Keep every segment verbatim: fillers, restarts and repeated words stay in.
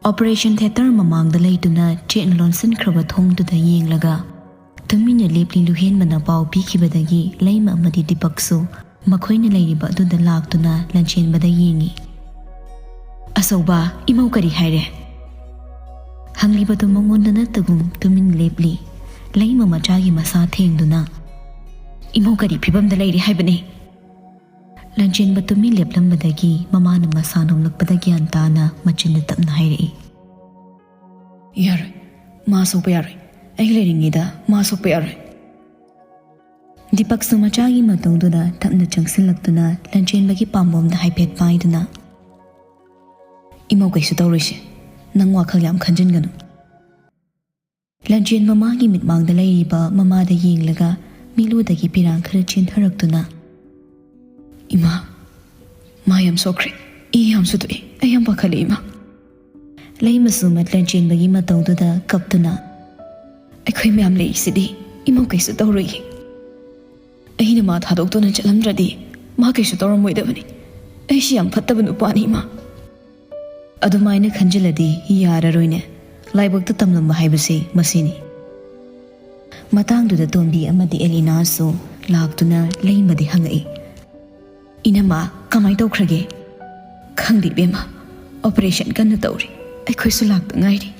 Operation theatre ꯃꯃꯥꯡꯗ ꯂꯩꯗꯨꯅ ꯆꯦꯠꯅ ꯂꯣꯟꯁꯤꯟꯈ꯭ꯔꯕ ꯊꯣꯡꯗꯨꯗ ꯌꯦꯡꯂꯒ ꯇꯨꯃꯤꯟꯅ ꯂꯦꯞꯂꯤ꯫ ꯂꯨꯍꯦꯟꯕꯅ ꯄꯥꯎ ꯄꯤꯈꯤꯕꯗꯒꯤ ꯂꯩꯃ ꯑꯃꯗꯤ ꯗꯤꯄꯛꯁꯨ ꯃꯈꯣꯏꯅ ꯂꯩꯔꯤꯕ ꯑꯗꯨꯗ ꯂꯥꯛꯇꯨꯅ ꯂꯟꯆꯦꯟꯕꯗ ꯌꯦꯡꯉꯤ꯫ "ꯑꯆꯧꯕ, ꯏꯃꯧ ꯀꯔꯤ ꯍꯥꯏꯔꯦ?" ꯍꯪꯂꯤꯕꯗꯨ ꯃꯉꯣꯟꯗ ꯅꯠꯇꯒꯨꯝ ꯇꯨꯃꯤꯟ ꯂꯦꯞꯂꯤ꯫ ꯂꯩꯃ ꯃꯆꯥꯒꯤ ꯃꯁꯥ ꯊꯦꯡꯗꯨꯅ, "ꯏꯃꯧ ꯀꯔꯤ ꯐꯤꯕꯝꯗ ꯂꯩꯔꯤ ꯍꯥꯏꯕꯅꯤ?" ꯂꯟꯆꯦꯟꯕ ꯇꯨꯃꯤꯟ ꯂꯦꯞꯂꯝꯕꯗꯒꯤ ꯃꯃꯥꯅ ꯃꯁꯥ ꯅꯣꯛꯂꯛꯄꯗ ꯒ꯭ꯌꯥꯟ ꯇꯥꯅ ꯃꯆꯤꯟꯗ ꯇꯞꯅ ꯍꯥꯏꯔꯛꯏ, "ꯌꯥꯔꯣꯏ, ꯃꯥ ꯁꯣꯛꯄ ꯌꯥꯔꯣꯏ꯫ ꯑꯩ ꯂꯩꯔꯤꯉꯩꯗ ꯃꯥ ꯁꯣꯛꯄ ꯌꯥꯔꯣꯏ꯫" ꯗꯤꯄꯛꯁꯨ ꯃꯆꯥꯒꯤ ꯃꯇꯧꯗꯨꯗ ꯇꯞꯅ ꯆꯪꯁꯤꯜꯂꯛꯇꯨꯅ ꯂꯟꯆꯦꯟꯕꯒꯤ ꯄꯥꯝꯕꯣꯝꯗ ꯍꯥꯏꯐꯦꯠ ꯄꯥꯏꯗꯨꯅ, "ꯏꯃꯧ ꯀꯩꯁꯨ ꯇꯧꯔꯣꯏꯁꯦ, ꯅꯪ ꯋꯥꯈꯜ ꯌꯥꯝ ꯈꯟꯖꯤꯟꯒꯅꯨ꯫" ꯂꯟꯆꯦꯟꯕ ꯃꯥꯒꯤ ꯃꯤꯠꯃꯥꯡꯗ ꯂꯩꯔꯤꯕ ꯃꯃꯥꯗ ꯌꯦꯡꯂꯒ ꯃꯤꯠꯂꯨꯗꯒꯤ ꯄꯤꯔꯥꯡ ꯈꯔ ꯆꯦꯟꯊꯔꯛꯇꯨꯅ, "ꯏꯃꯥ, ꯃꯥ ꯌꯥꯝ ꯁꯣꯛꯈ꯭ꯔꯦ, ꯏ ꯌꯥꯝ ꯁꯨꯗꯣꯛꯑꯦ, ꯑꯩ ꯌꯥꯝ ꯄꯥꯈꯠꯂꯦ ꯏꯃꯥ꯫" ꯂꯩꯃꯁꯨ ꯂꯟꯆꯦꯟꯕꯒꯤ ꯃꯇꯧꯗꯨꯗ ꯀꯞꯇꯨꯅ, "ꯑꯩꯈꯣꯏ ꯃꯌꯥꯝ ꯂꯩꯔꯤꯁꯤꯗꯤ, ꯏꯃꯧ ꯀꯩꯁꯨ ꯇꯧꯔꯣꯏꯌꯦ꯫ ꯑꯩꯅ ꯃꯥ ꯊꯥꯗꯣꯛꯇꯨꯅ ꯆꯠꯂꯝꯗ꯭ꯔꯗꯤ ꯃꯥ ꯀꯩꯁꯨ ꯇꯧꯔꯝꯃꯣꯏꯗꯕꯅꯤ꯫ ꯑꯩꯁꯤ ꯌꯥꯝ ꯐꯠꯇꯕ ꯅꯨꯄꯥꯅꯤ ꯏꯃꯥ꯫" ꯑꯗꯨꯃꯥꯏꯅ ꯈꯟꯖꯤꯜꯂꯗꯤ ꯌꯥꯔꯔꯣꯏꯅꯦ꯫ ꯂꯥꯏꯕꯛꯇ ꯇꯝꯂꯝꯕ ꯍꯥꯏꯕꯁꯤ ꯃꯁꯤꯅꯤ꯫ ꯃꯇꯥꯡꯗꯨꯗ ꯇꯣꯝꯕꯤ ꯑꯃꯗꯤ ꯑꯦꯂꯤꯅꯥꯁꯨ ꯂꯥꯛꯇꯨꯅ ꯂꯩꯃꯗꯤ ꯍꯪꯉꯛꯏ, "ꯏꯅꯝꯃ, ꯀꯃꯥꯏ ꯇꯧꯈ꯭ꯔꯒꯦ?" "ꯈꯪꯗꯦ ꯏꯕꯦꯝꯃ, ꯑꯣꯄꯔꯦꯁꯟ ꯀꯟꯅ ꯇꯧꯔꯤ꯫ ꯑꯩꯈꯣꯏꯁꯨ ꯂꯥꯛꯇ ꯉꯥꯏꯔꯤ꯫"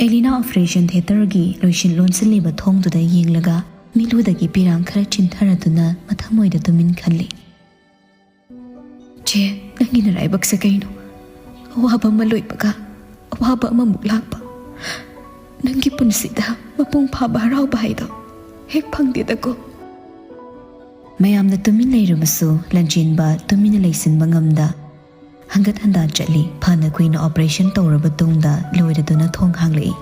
ꯑꯦꯂꯤꯅꯥ ꯑꯣꯄꯔꯦꯁꯟ ꯊꯤꯌꯦꯇꯔꯒꯤ ꯂꯣꯏꯁꯤꯟ ꯂꯣꯟꯁꯤꯜꯂꯤꯕ ꯊꯣꯡꯗꯨꯗ ꯌꯦꯡꯂꯒ ꯃꯤꯠꯂꯨꯗꯒꯤ ꯄꯤꯔꯥꯡ ꯈꯔ ꯆꯤꯟꯊꯔꯗꯨꯅ ꯃꯊꯃꯣꯏꯗ ꯇꯨꯃꯤꯟ ꯈꯜꯂꯤ꯫ "ꯆꯦ, ꯅꯪꯒꯤ ꯅꯔꯥꯏꯕꯛꯁꯦ ꯀꯩꯅꯣ? ꯑꯋꯥꯕ ꯑꯃ ꯂꯣꯏꯕꯒ ꯑꯋꯥꯕ ꯑꯃꯃꯨꯛ ꯂꯥꯛꯄ꯫ ꯅꯪꯒꯤ ꯄꯨꯟꯁꯤꯗ ꯃꯄꯨꯡ ꯐꯥꯕ ꯍꯔꯥꯎꯕ ꯍꯥꯏꯗꯣ ꯍꯦꯛ ꯐꯪꯗꯦꯗꯀꯣ꯫" ꯃꯌꯥꯝꯅ ꯇꯨꯃꯤꯟ ꯂꯩꯔꯕꯁꯨ ꯂꯟꯆꯦꯟꯕ ꯇꯨꯃꯤꯟꯅ ꯂꯩꯁꯤꯟꯕ ꯉꯝꯗ ꯍꯪꯒꯠ ꯍꯟꯗꯥ ꯆꯠꯂꯤ꯫ ꯐꯅ ꯀꯨꯏꯅ ꯑꯣꯄꯔꯦꯁꯟ ꯇꯧꯔꯕ ꯇꯨꯡꯗ ꯂꯣꯏꯔꯗꯨꯅ ꯊꯣꯡ ꯍꯥꯡꯂꯛꯏ꯫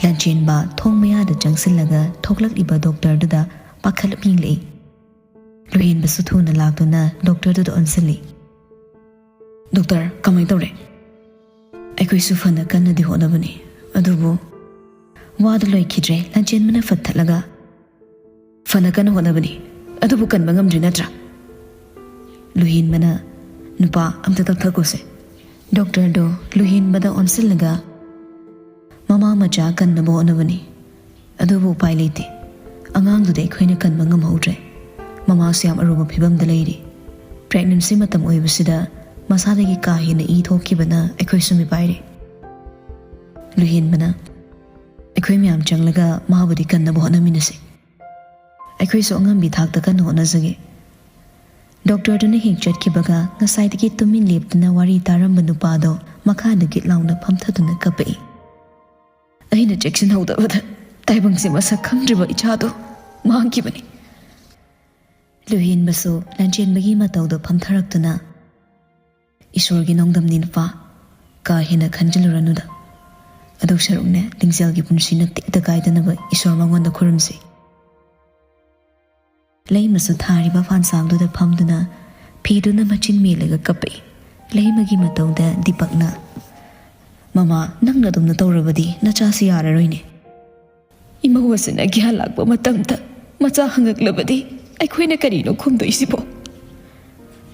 ꯂꯟꯆꯦꯟꯕ ꯊꯣꯡ ꯃꯌꯥꯗ ꯆꯪꯁꯤꯜꯂꯒ ꯊꯣꯛꯂꯛꯂꯤꯕ ꯗꯣꯛꯇꯔꯗꯨꯗ ꯄꯥꯈꯠꯂꯞ ꯌꯦꯡꯂꯛꯏ꯫ ꯂꯨꯍꯦꯟꯕꯁꯨ ꯊꯨꯅ ꯂꯥꯛꯇꯨꯅ ꯗꯣꯛꯇꯔꯗꯨꯗ ꯑꯣꯟꯁꯤꯜꯂꯤ꯫ "ꯗꯣꯛꯇꯔ, ꯀꯃꯥꯏ ꯇꯧꯔꯦ?" "ꯑꯩꯈꯣꯏꯁꯨ ꯐꯅ ꯀꯟꯅꯗꯤ ꯍꯣꯠꯅꯕꯅꯤ, ꯑꯗꯨꯕꯨ..." ꯋꯥꯗꯨ ꯂꯣꯏꯈꯤꯗ꯭ꯔꯦ꯫ ꯂꯟꯆꯦꯟꯕꯅ ꯐꯠ ꯊꯠꯂꯒ, "ꯐꯅ ꯀꯟꯅ ꯍꯣꯠꯅꯕꯅꯤ, ꯑꯗꯨꯕꯨ ꯀꯟꯕ ꯉꯝꯗ꯭ꯔꯤ ꯅꯠꯇ꯭ꯔꯥ?" ꯂꯨꯍꯦꯟꯕꯅ, "ꯅꯨꯄꯥ, ꯑꯝꯇ ꯀꯛꯊꯠꯈꯣꯁꯦ꯫ ꯗꯣꯛꯇꯔꯗꯣ ꯂꯨꯍꯦꯟꯕꯗ ꯑꯣꯟꯁꯤꯜꯂꯒ, "ꯃꯃꯥ ꯃꯆꯥ ꯀꯟꯅꯕ ꯍꯣꯠꯅꯕꯅꯤ, ꯑꯗꯨꯕꯨ ꯎꯄꯥꯏ ꯂꯩꯇꯦ꯫ ꯑꯉꯥꯡꯗꯨꯗꯤ ꯑꯩꯈꯣꯏꯅ ꯀꯟꯕ ꯉꯝꯍꯧꯗ꯭ꯔꯦ꯫ ꯃꯃꯥꯁꯨ ꯌꯥꯝ ꯑꯔꯨꯕ ꯐꯤꯕꯝꯗ ꯂꯩꯔꯤ꯫ ꯄ꯭ꯔꯦꯒꯅꯦꯟꯁꯤ ꯃꯇꯝ ꯑꯣꯏꯕꯁꯤꯗ ꯃꯁꯥꯗꯒꯤ ꯀꯥ ꯍꯦꯟꯅ ꯏ ꯊꯣꯛꯈꯤꯕꯅ ꯑꯩꯈꯣꯏꯁꯨ ꯃꯤꯄꯥꯏꯔꯦ꯫" ꯂꯨꯍꯦꯟꯕꯅ, "ꯑꯩꯈꯣꯏ ꯃꯌꯥꯝ ꯆꯪꯂꯒ ꯃꯥꯕꯨꯗꯤ ꯀꯟꯅꯕ ꯍꯣꯠꯅꯃꯤꯟꯅꯁꯤ꯫ ꯑꯩꯈꯣꯏꯁꯨ ꯑꯉꯝꯕꯤ ꯊꯥꯛꯇ ꯀꯟꯅ ꯍꯣꯠꯅꯖꯒꯦ꯫" ꯗꯣꯛꯇꯔꯗꯨꯅ ꯍꯦꯛ ꯆꯠꯈꯤꯕꯒ ꯉꯁꯥꯏꯗꯒꯤ ꯇꯨꯃꯤꯟ ꯂꯦꯞꯇꯨꯅ ꯋꯥꯔꯤ ꯇꯥꯔꯝꯕ ꯅꯨꯄꯥꯗꯣ ꯃꯈꯥꯗ ꯒꯤꯠ ꯂꯥꯎꯅ ꯐꯝꯊꯗꯨꯅ ꯀꯞꯄꯛꯏ꯫ "ꯑꯩꯅ ꯆꯦꯛꯁꯤꯟꯍꯧꯗꯕꯗ ꯇꯥꯏꯕꯪꯁꯦ ꯃꯁꯛ ꯈꯪꯗ꯭ꯔꯤꯕ ꯏꯆꯥꯗꯣ ꯃꯥꯡꯈꯤꯕꯅꯤ꯫" ꯂꯨꯍꯦꯟꯕꯁꯨ ꯂꯥꯟꯆꯦꯟꯕꯒꯤ ꯃꯇꯧꯗꯣ ꯐꯝꯊꯔꯛꯇꯨꯅ, "ꯏꯁꯣꯔꯒꯤ ꯅꯣꯡꯗꯝꯅꯤ ꯅꯨꯄꯥ, ꯀꯥ ꯍꯦꯟꯅ ꯈꯟꯖꯤꯜꯂꯨꯔꯅꯨꯗ꯫ ꯑꯗꯨ ꯁꯔꯨꯛꯅꯦ, ꯂꯤꯡꯖꯦꯜꯒꯤ ꯄꯨꯟꯁꯤꯅ ꯇꯦꯛꯇ ꯀꯥꯏꯗꯅꯕ ꯏꯁꯣꯔ ꯃꯉꯣꯟꯗ ꯈꯨꯔꯨꯝꯁꯤ꯫" ꯂꯩꯃꯁꯨ ꯊꯥꯔꯤꯕ ꯐꯥꯟꯁꯥꯡꯗꯨꯗ ꯐꯝꯗꯨꯅ ꯐꯤꯗꯨꯅ ꯃꯆꯤꯟ ꯃꯦꯜꯂꯒ ꯀꯞꯄꯛꯏ꯫ ꯂꯩꯃꯒꯤ ꯃꯇꯧꯗ ꯗꯤꯄꯛꯅ, "ꯃꯃꯥ, ꯅꯪꯅ ꯑꯗꯨꯝꯅ ꯇꯧꯔꯕꯗꯤ ꯅꯆꯥꯁꯤ ꯌꯥꯔꯔꯣꯏꯅꯦ꯫ ꯏꯃꯧ ꯑꯁꯤꯅ ꯒ꯭ꯌꯥꯟ ꯂꯥꯛꯄ ꯃꯇꯝꯗ ꯃꯆꯥ ꯍꯪꯉꯛꯂꯕꯗꯤ ꯑꯩꯈꯣꯏꯅ ꯀꯔꯤꯅꯣ ꯈꯨꯝꯗꯣꯏꯁꯤꯕꯣ?"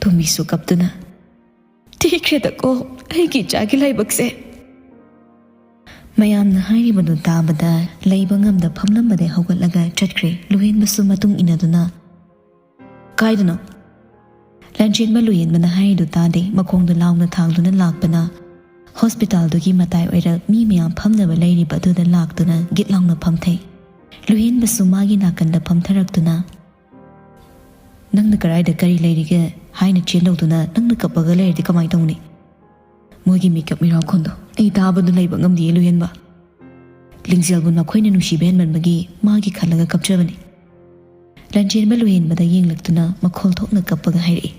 ꯇꯣꯝꯕꯤꯁꯨ ꯀꯞꯇꯨꯅ, "ꯊꯤꯈ꯭ꯔꯦꯗꯀꯣ ꯑꯩꯒꯤ ꯏꯆꯥꯒꯤ ꯂꯥꯏꯕꯛꯁꯦ꯫" ꯃꯌꯥꯝꯅ ꯍꯥꯏꯔꯤꯕꯗꯨ ꯇꯥꯕꯗ ꯂꯩꯕ ꯉꯝꯗ ꯐꯝꯂꯝꯕꯗꯩ ꯍꯧꯒꯠꯂꯒ ꯆꯠꯈ꯭ꯔꯦ꯫ ꯂꯨꯍꯦꯟꯕꯁꯨ ꯃꯇꯨꯡ ꯏꯟꯅꯗꯨꯅ, "ꯀꯥꯏꯗꯅꯣ?" ꯂꯥꯟꯆꯦꯟꯕ ꯂꯨꯍꯦꯟꯕꯅ ꯍꯥꯏꯔꯤꯗꯨ ꯇꯥꯗꯦ꯫ ꯃꯈꯣꯡꯗꯣ ꯂꯥꯎꯅ ꯊꯥꯡꯗꯨꯅ ꯂꯥꯛꯄꯅ ꯍꯣꯁꯄꯤꯇꯥꯜꯗꯨꯒꯤ ꯃꯇꯥꯏ ꯑꯣꯏꯔꯞ ꯃꯤ ꯃꯌꯥꯝ ꯐꯝꯅꯕ ꯂꯩꯔꯤꯕ ꯑꯗꯨꯗ ꯂꯥꯛꯇꯨꯅ ꯒꯤꯠ ꯂꯥꯎꯅ ꯐꯝꯊꯩ꯫ ꯂꯨꯍꯦꯟꯕꯁꯨ ꯃꯥꯒꯤ ꯅꯥꯀꯟꯗ ꯐꯝꯊꯔꯛꯇꯨꯅ, "ꯅꯪꯅ ꯀꯗꯥꯏꯗ ꯀꯔꯤ ꯂꯩꯔꯤꯒꯦ ꯍꯥꯏꯅ ꯆꯦꯟꯗꯧꯗꯨꯅ ꯅꯪꯅ ꯀꯞꯄꯒ ꯂꯩꯔꯗꯤ ꯀꯃꯥꯏꯅ ꯇꯧꯅꯤ? ꯃꯣꯏꯒꯤ ꯃꯤꯀꯞ ꯃꯤꯔꯥꯎꯈꯣꯟꯗꯣ ꯑꯩ ꯇꯥꯕꯗꯨ ꯂꯩꯕ ꯉꯝꯗꯦ ꯂꯨꯍꯦꯟꯕ꯫ ꯂꯤꯡꯖꯦꯜꯕꯨ ꯅꯈꯣꯏꯅ ꯅꯨꯡꯁꯤꯕ ꯍꯦꯟꯃꯟꯕꯒꯤ ꯃꯥꯒꯤ ꯈꯜꯂꯒ ꯀꯞꯆꯕꯅꯤ꯫" ꯂꯥꯟꯆꯦꯟꯕ ꯂꯨꯍꯦꯟꯕꯗ ꯌꯦꯡꯂꯛꯇꯨꯅ ꯃꯈꯣꯜ ꯊꯣꯛꯅ ꯀꯞꯄꯒ ꯍꯥꯏꯔꯛꯏ,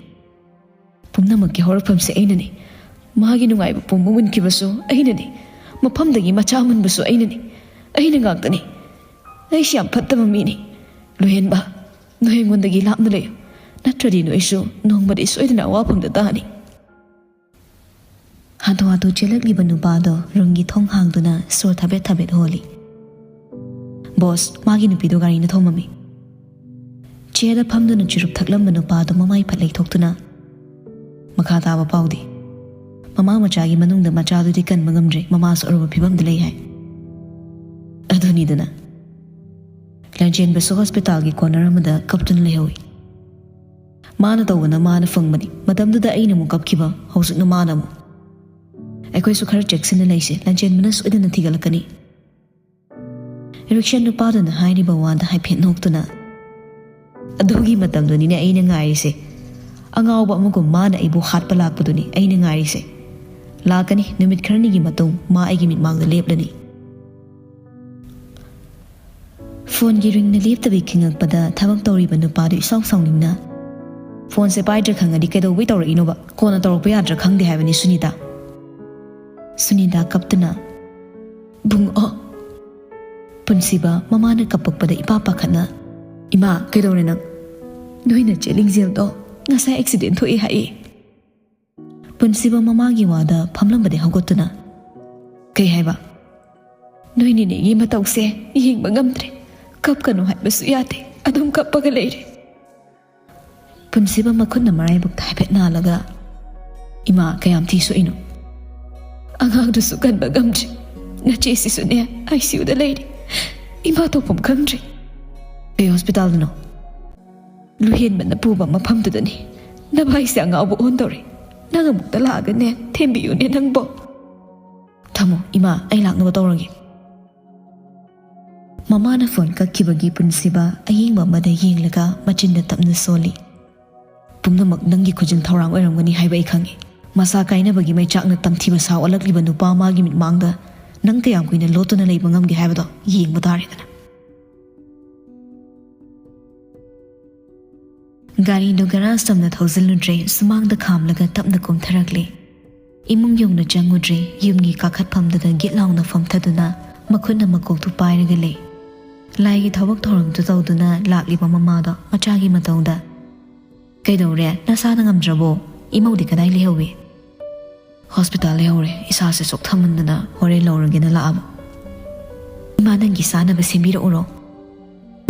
"ꯄꯨꯝꯅꯃꯛꯀꯤ ꯍꯧꯔꯛꯐꯝꯁꯦ ꯑꯩꯅꯅꯤ꯫ ꯃꯥꯒꯤ ꯅꯨꯡꯉꯥꯏꯕ ꯄꯨꯝꯕ ꯃꯨꯟꯈꯤꯕꯁꯨ ꯑꯩꯅꯅꯤ꯫ ꯃꯐꯝꯗꯒꯤ ꯃꯆꯥ ꯃꯨꯟꯕꯁꯨ ꯑꯩꯅꯅꯤ꯫ ꯑꯩꯅ ꯉꯥꯛꯇꯅꯤ꯫ ꯑꯩꯁꯤ ꯌꯥꯝ ꯐꯠꯇꯕ ꯃꯤꯅꯤ꯫ ꯂꯨꯍꯦꯟꯕ, ꯅꯣꯏ ꯑꯩꯉꯣꯟꯗꯒꯤ ꯂꯥꯞꯅ ꯂꯩꯌꯨ, ꯅꯠꯇ꯭ꯔꯗꯤ ꯅꯣꯏꯁꯨ ꯅꯣꯡꯃꯗꯤ ꯁꯣꯏꯗꯅ ꯑꯋꯥꯐꯝꯗ ꯇꯥꯅꯤ꯫" ꯍꯥꯊꯨ ꯍꯥꯊꯨ ꯆꯦꯜꯂꯛꯂꯤꯕ ꯅꯨꯄꯥꯗꯣ ꯔꯨꯝꯒꯤ ꯊꯣꯡ ꯍꯥꯡꯗꯨꯅ ꯁꯣꯔ ꯊꯕꯦꯠ ꯊꯕꯦꯠ ꯍꯣꯜꯂꯤ꯫ "ꯕꯣꯁ, ꯃꯥꯒꯤ ꯅꯨꯄꯤꯗꯣ ꯒꯥꯔꯤꯅ ꯊꯣꯝꯃꯝꯃꯤ꯫" ꯆꯤꯌꯔꯗ ꯐꯝꯗꯨꯅ ꯆꯨꯔꯨꯞ ꯊꯛꯂꯝꯕ ꯅꯨꯄꯥꯗꯣ ꯃꯃꯥꯏ ꯐꯠ ꯂꯩꯊꯣꯛꯇꯨꯅ, "ꯃꯈꯥ ꯇꯥꯕ ꯄꯥꯎꯗꯤ?" ꯃꯃꯥ ꯃꯆꯥꯒꯤ ꯃꯅꯨꯡꯗ ꯃꯆꯥꯗꯨꯗꯤ ꯀꯟꯕ ꯉꯝꯗ꯭ꯔꯦ, ꯃꯃꯥꯁꯨ ꯑꯔꯨꯕ ꯐꯤꯕꯝꯗ ꯂꯩ ꯍꯥꯏ꯫ ꯑꯗꯨꯅꯤꯗꯅ꯫ ꯂꯟꯆꯦꯟꯕꯁꯨ ꯍꯣꯁꯄꯤꯇꯥꯜꯒꯤ ꯀꯣꯅꯔ ꯑꯃꯗ ꯀꯞꯇꯨꯅ ꯂꯩꯍꯧꯏ꯫ ꯃꯥꯅ ꯇꯧꯕꯅ ꯃꯥꯅ ꯐꯪꯕꯅꯤ꯫ ꯃꯇꯝꯗꯨꯗ ꯑꯩꯅ ꯑꯃꯨꯛ ꯀꯞꯈꯤꯕ, ꯍꯧꯖꯤꯛꯅ ꯃꯥꯅ ꯑꯃꯨꯛ꯫ ꯑꯩꯈꯣꯏꯁꯨ ꯈꯔ ꯆꯦꯛꯁꯤꯟꯅ ꯂꯩꯁꯦ, ꯂꯟꯆꯦꯟꯕꯅ ꯁꯣꯏꯗꯅ ꯊꯤꯒꯠꯂꯛꯀꯅꯤ꯫ ꯏꯔꯤꯛꯁꯟ ꯅꯨꯄꯥꯗꯨꯅ ꯍꯥꯏꯔꯤꯕ ꯋꯥꯗ ꯍꯥꯏꯐꯦꯠ ꯅꯣꯛꯇꯨꯅ, "ꯑꯗꯨꯒꯤ ꯃꯇꯝꯗꯨꯅꯤꯅꯦ ꯑꯩꯅ ꯉꯥꯏꯔꯤꯁꯦ꯫ ꯑꯉꯥꯎꯕ ꯑꯃꯒꯨꯝ ꯃꯥꯅ ꯑꯩꯕꯨ ꯍꯥꯠꯄ ꯂꯥꯛꯄꯗꯨꯅꯤ ꯑꯩꯅ ꯉꯥꯏꯔꯤꯁꯦ꯫ ꯂꯥꯛꯀꯅꯤ, ꯅꯨꯃꯤꯠ ꯈꯔꯅꯤꯒꯤ ꯃꯇꯨꯡ ꯃꯥ ꯑꯩꯒꯤ ꯃꯤꯠꯃꯥꯡꯗ ꯂꯦꯞꯂꯅꯤ꯫" ꯐꯣꯟꯒꯤ ꯔꯤꯡꯅ ꯂꯦꯞꯇꯕꯤ ꯈꯤꯡꯉꯛꯄꯗ ꯊꯕꯛ ꯇꯧꯔꯤꯕ ꯅꯨꯄꯥꯗꯨ ꯏꯁꯥꯎ ꯁꯥꯎꯅꯤꯡꯅ, "ꯐꯣꯟꯁꯦ ꯄꯥꯏꯗ꯭ꯔ ꯈꯪꯉꯗꯤ ꯀꯩꯗꯧꯕꯩ ꯇꯧꯔꯛꯏꯅꯣꯕ? ꯀꯣꯟꯅ ꯇꯧꯔꯛꯄ ꯌꯥꯗ꯭ꯔꯥ ꯈꯪꯗꯦ ꯍꯥꯏꯕꯅꯤ ꯁꯨꯅꯤꯇꯥ꯫" ꯁꯨꯅꯤꯇꯥ ꯀꯞꯇꯨꯅ, "ꯕꯨꯡꯑꯣ꯫" ꯄꯨꯟꯁꯤꯕ ꯃꯃꯥꯅ ꯀꯞꯄꯛꯄꯗ ꯏꯄꯥ ꯄꯥꯈꯠꯅ, "ꯏꯃꯥ, ꯀꯩꯗꯧꯔꯦ ꯅꯪ?" "ꯅꯣꯏ ꯅꯆꯦ ꯂꯤꯡꯖꯦꯜꯗꯣ ꯉꯁꯥꯏ ꯑꯦꯛꯁꯤꯗꯦꯟ ꯊꯣꯛꯑꯦ ꯍꯥꯏꯌꯦ꯫" ꯄꯨꯟꯁꯤꯕ ꯃꯃꯥꯒꯤ ꯋꯥꯗ ꯐꯝꯂꯝꯕꯗꯤ ꯍꯧꯒꯠꯇꯨꯅ, "ꯀꯩ ꯍꯥꯏꯕ?" "ꯅꯣꯏ ꯅꯤꯅꯦꯒꯤ ꯃꯇꯧꯁꯦ ꯌꯦꯡꯕ ꯉꯝꯗ꯭ꯔꯦ꯫ ꯀꯞꯀꯅꯨ ꯍꯥꯏꯕꯁꯨ ꯌꯥꯗꯦ, ꯑꯗꯨꯝ ꯀꯞꯄꯒ ꯂꯩꯔꯦ꯫" ꯄꯨꯟꯁꯤꯕ ꯃꯈꯨꯠꯅ ꯃꯔꯥꯏꯕꯛꯇ ꯍꯥꯏꯐꯦꯠ ꯅꯥꯜꯂꯒ, "ꯏꯃꯥ, ꯀꯌꯥꯝ ꯊꯤ ꯁꯣꯛꯏꯅꯣ?" "ꯑꯉꯥꯡꯗꯨꯁꯨ ꯀꯟꯕ ꯉꯝꯗ꯭ꯔꯤ꯫ ꯅꯆꯦꯁꯤꯁꯨꯅꯦ, ꯑꯥꯏꯁꯤꯌꯨꯗ ꯂꯩꯔꯤ꯫ ꯏꯃꯥ ꯇꯧꯐꯝ ꯈꯪꯗ꯭ꯔꯦ꯫" "ꯀꯩ ꯍꯣꯁꯄꯤꯇꯥꯜꯗꯅꯣ?" "ꯂꯨꯍꯦꯟꯕꯅ ꯄꯨꯕ ꯃꯐꯝꯗꯨꯗꯅꯤ꯫ ꯅꯚꯥꯏꯁꯦ ꯑꯉꯥꯎꯕ ꯑꯣꯟꯗꯧꯔꯦ꯫ ꯅꯪ ꯑꯃꯨꯛꯇ ꯂꯥꯛꯑꯒꯅꯦ, ꯊꯦꯝꯕꯤꯌꯨꯅꯦ ꯅꯪꯕꯣ꯫" "ꯊꯝꯃꯣ ꯏꯃꯥ, ꯑꯩ ꯂꯥꯛꯅꯕ ꯇꯧꯔꯒꯦ꯫" ꯃꯃꯥꯅ ꯐꯣꯟ ꯀꯛꯈꯤꯕꯒꯤ ꯄꯨꯟꯁꯤꯕ ꯑꯌꯦꯡꯕ ꯑꯃꯗ ꯌꯦꯡꯂꯒ ꯃꯆꯤꯟꯗ ꯇꯞꯅ ꯁꯣꯜꯂꯤ꯫ "ꯄꯨꯝꯅꯃꯛ ꯅꯪꯒꯤ ꯈꯨꯖꯤꯟ ꯊꯧꯔꯥꯡ ꯑꯣꯏꯔꯝꯒꯅꯤ ꯍꯥꯏꯕ ꯑꯩ ꯈꯪꯉꯤ꯫ ꯃꯁꯥ ꯀꯥꯏꯅꯕꯒꯤ ꯃꯩꯆꯥꯛꯅ ꯇꯝꯊꯤꯕ ꯁꯥ ꯑꯣꯜꯂꯛꯂꯤꯕ ꯅꯨꯄꯥ ꯑꯃꯒꯤ ꯃꯤꯠꯃꯥꯡꯗ ꯅꯪ ꯀꯌꯥꯝ ꯀꯨꯏꯅ ꯂꯣꯠꯇꯨꯅ ꯂꯩꯕ ꯉꯝꯒꯦ ꯍꯥꯏꯕꯗꯣ ꯌꯦꯡꯕ ꯇꯥꯔꯦꯗꯅ꯫" ꯒꯥꯔꯤꯗꯨ ꯒꯔꯥꯖ ꯇꯝꯅ ꯊꯧꯖꯤꯜꯂꯨꯗ꯭ꯔꯦ, ꯁꯨꯃꯥꯡꯗ ꯈꯥꯝꯂꯒ ꯇꯞꯅ ꯀꯨꯝꯊꯔꯛꯂꯦ꯫ ꯏꯃꯨꯡ ꯌꯧꯅ ꯆꯪꯉꯨꯗ꯭ꯔꯦ, ꯌꯨꯝꯒꯤ ꯀꯥꯈꯠꯐꯝꯗꯨꯗ ꯒꯤꯠ ꯂꯥꯎꯅ ꯐꯝꯊꯗꯨꯅ ꯃꯈꯨꯠꯅ ꯃꯀꯣꯛꯇꯨ ꯄꯥꯏꯔꯒ ꯂꯩ꯫ ꯂꯥꯏꯒꯤ ꯊꯕꯛ ꯊꯧꯔꯝꯗꯨ ꯇꯧꯗꯨꯅ ꯂꯥꯛꯂꯤꯕ ꯃꯃꯥꯗꯣ ꯃꯆꯥꯒꯤ ꯃꯇꯧꯗ, "ꯀꯩꯗꯧꯔꯦ? ꯅꯁꯥꯅ ꯉꯝꯗ꯭ꯔꯕꯣ? ꯏꯃꯧꯗꯤ ꯀꯗꯥꯏ ꯂꯩꯍꯧꯏ?" "ꯍꯣꯁꯄꯤꯇꯥꯜ ꯂꯩꯍꯧꯔꯦ, ꯏꯁꯥꯁꯦ ꯆꯣꯛꯊꯃꯟꯗꯅ ꯍꯣꯔꯦꯟ ꯂꯧꯔꯒꯦꯅ ꯂꯥꯛꯑꯕ꯫" "ꯏꯃꯥ, ꯅꯪꯒꯤ ꯆꯥꯅꯕ ꯁꯦꯝꯕꯤꯔꯛꯎꯔꯣ?"